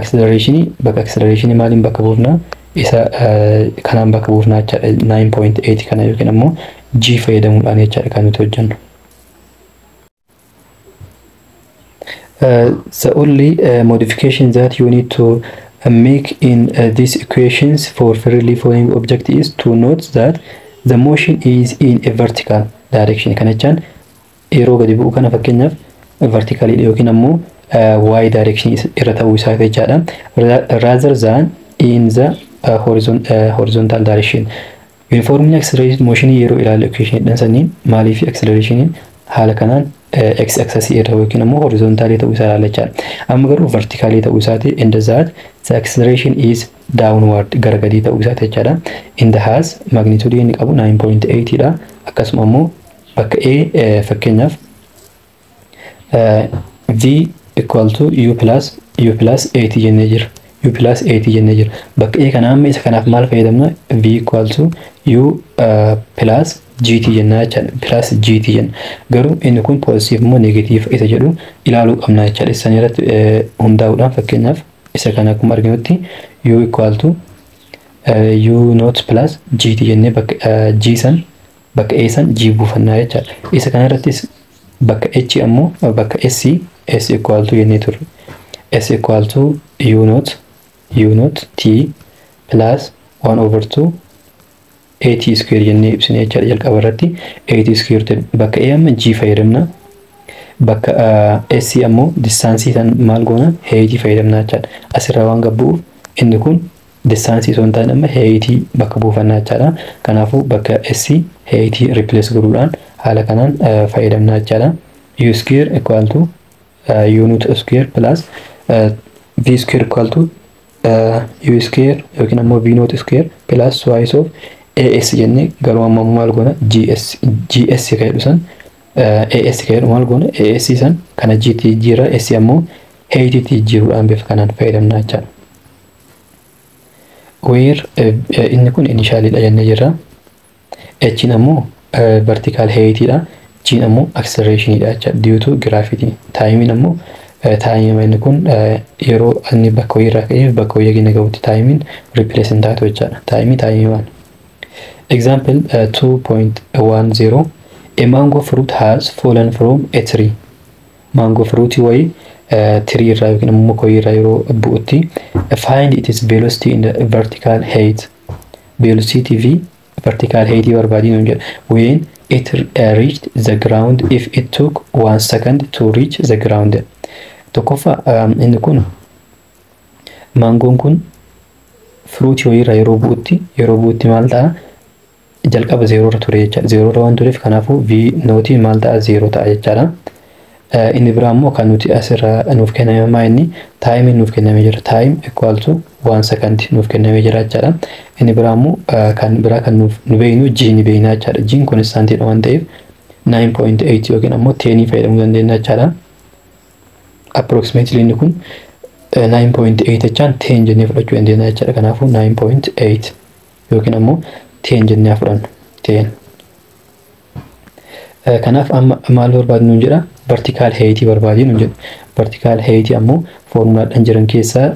acceleration bakka acceleration maaliin bakka buufna isa kanaan bakka buufna jechaadha 9.8 kana yookiin ammoo g fayyadamuudhaan jechaadha kan nuti hojjennu. The only modification that you need to make in these equations for freely falling object is to note that the motion is in a vertical direction. Kana jechaan yeroo gadi bu'u kana fakkeenyaaf vertically yookiin ammoo y direction irra ta'uu isaa jechaadha. Rather than in the horizontal direction. Uniformly accelerated motion yeroo ilaallu equation dhaan saniin maaliif acceleration haala kanaan x axis irra yookiin ammoo horizontally ta'uu isaa ilaalla jechaadha. Amma garuu vertically ta'uu isaati and that the acceleration is downward gara gadii ta'uu isaati jechaadha. In the has magnitude inni qabu 9.8 dha. Akkasuma ammoo bakka a fakkeenyaaf v equal to u plus 8 jennee jira. U plus 8 jennee jira. Bakka a kana amma isa kanaaf maal fayyadamna v equal to u plus gt jennaa jechaadha. Plus gt jenna. Garuu inni kun positive immoo negative isa jedhu ilaaluu qabna jechaadha. Isaan irratti hundaa'uudhaan fakkeenyaaf isa kana akkuma arginutti u equal to u not plus gt jennee bakka g san bakka a san g buufannaa jechaadha. Isa kana irrattis bakka h ammoo bakka s s equal to jennee turre. S equal to u not t plus 1 over 2 at square jennee ibsine jechaadha. Jalqaba irratti at square bakka a amma g fayyadamna. Bakka s ammoo distaansii san maal goona height fayyadamna jechaadha. Asirraa waan gabbu'uuf inni kun Distance osoo hin taane amma heightii bakka buufannaa jechaadha. Kanaafuu bakka S heightii replace godhuudhaan haala kanaan fayyadamnaa jechaadha. U square equal to U naught square plus V square equal to U square yookiin ammoo V naught square plus twice of AS jennee, garuu amma maal goona? GS, GS kan jedhu san, AS kan jedhu maal goona? AS san kana G tti jijjiirra, S ammoo heightitti jijjiiruudhaan bifa kanaan fayyadamna jechaadha. Where inni kun initialidha jennee jirra. H'n ammoo vertical heightidha. G'n ammoo accelerationidha jechaadha. Due to gravity. Timeiin ammoo timeii inni kun yeroo inni bakka wayiirraa ka'ee bakka wayii inni gahutti timeiin replace hin taatu jechaadha. Timeii timeii waan. Example 2.10: A mango fruit has fallen from a tree. Mango fruit wayii tree irraa yookiin immoo muka wayii irraa yeroo bu'utti, find its velocity in the vertical height. Velocity v vertical height barbaadii nuun jedha. When it reached the ground, if it took 1 second to reach the ground. Tokkoffaa, inni kun maangoon kun fruitii wayiirraa yeroo bu'utti maal ta'a? Jalqaba zeeroo irra ture jechaadha. Zeeroo irra waan tureef, kanaafuu v naughtiin maal ta'a? Zeeroo ta'a jechaadha. Inni biraa immoo kan nuti asirraa nuuf kenname maa inni? Timeiin nuuf kennamee jira. Time equal to 1 second nuuf kennamee jira jechaadha. Inni biraa immoo kan biraa kan nuuf nu beeknu g ni beekna jechaadha. G'n constantiidha waan ta'eef 9.8 yookiin ammoo 10 fayyadamuu dandeenya jechaadha. Approximately inni kun 9.8 jechaan 10 jennee fudhachuu dandeenya jechaadha. Kanaafuu 9.8 yookiin ammoo 10 jennee fudhannu, 10. Kanaaf amma maal barbaadnu nuun jedha? Vertical heightii barbaadii nuun jedha. Vertical heightii ammoo foormulaadhaan jiran keessaa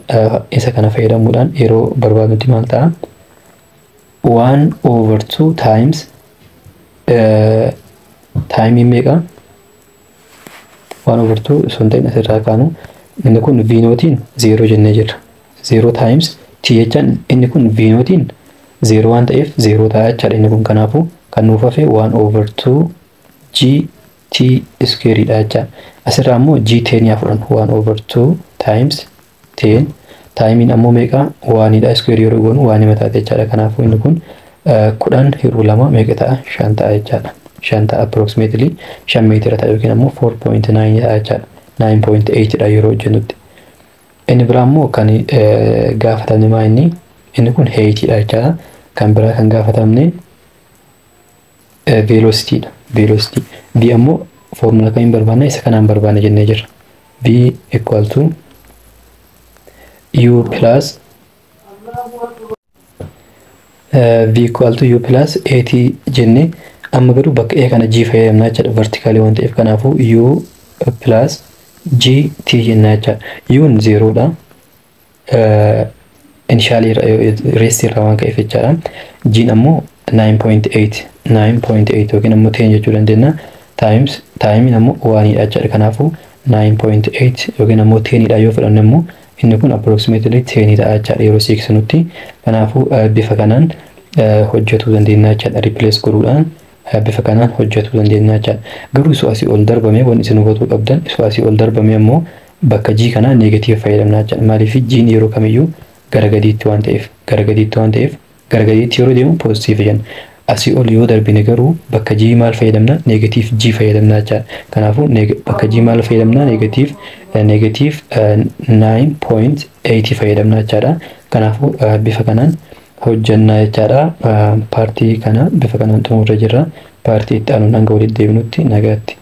isa kana fayyadamuudhaan yeroo barbaadnutti maal ta'a? 1 over 2 times timeii meeqa? 1 over 2 osoo hin ta'in, asirraa kaanu, inni kun v naughtiin 0 jennee jirra. 0 times t jechaan inni kun v naughtiin 0 waan ta'eef 0 ta'a jechaadha inni kun. Kanaafuu kan nuuf hafe 1 over 2 g t square dha jechaadha. Asirraa ammoo g 10 yaa fudhannu, 1 over 2 times 10, timeiin ammoo meeqa? Oneiidha. Square yeroo goonu one mataate jechaadha. Kanaafuu inni kun 10 hiruu 2 meeqa ta'a? 5 ta'a jechaadha. 5 ta'a, approximately 5 meetira ta'a yookiin ammoo 4.9 ta'a jechaadha. 9.8 dha yeroo hojjennutti. Inni biraa immoo kan gaafatamne maa inni? Inni kun heightiidha jechaadha. Kan biraa kan gaafatamne velocitydha. Velocity. V ammoo foormula kamiin barbaanna? Isa kanaan barbaanna jennee jirra. V equal to U plus V equal to U plus AT jennee, amma garuu bakka A kana G fayyadamna jechaadha, verticalii waan ta'eef. Kanaafuu U plus G T jenna jechaadha. U'n zeeroodha. Initialii restii irraa waan ka'eef jechaadha. G'n ammoo 9.8, 9.8 yookiin ammoo 10 jechuu dandeenya. Times timeiin ammoo oneiidha jechaadha. Kanaafuu 9.8 yookiin ammoo 10dha yoo fudhanne immoo inni kun approximately 10 ta'a jechaadha yeroo siiqsinutti. Kanaafuu bifa kanaan hojjetuu dandeenya jechaadha. Replace godhuudhaan bifa kanaan hojjetuu dandeenya jechaadha. Garuu isoo asii ol darbame, wanti isin hubatuu qabdan, isoo asii ol darbame ammoo bakka G kanaa negative fayyadamna jechaadha. Maaliif? G'n yeroo kamiyyuu gara gadiitti waan ta'eef, gara gadiitti waan ta'eef, gara gadiitti yeroo deemu positive jenna. Asii ol yoo darbine garuu bakka G maal fayyadamna? Negative G fayyadamna jechaadha. Kanaafuu bakka G maal fayyadamna? Negative 9.8 fayyadamna jechaadha. Kanaafuu bifa kanaan hojjannaa jechaadha. Partii kana bifa kanaan xumurra jirra. Partii itti aanuun hanga walitti deebinutti nagaatti.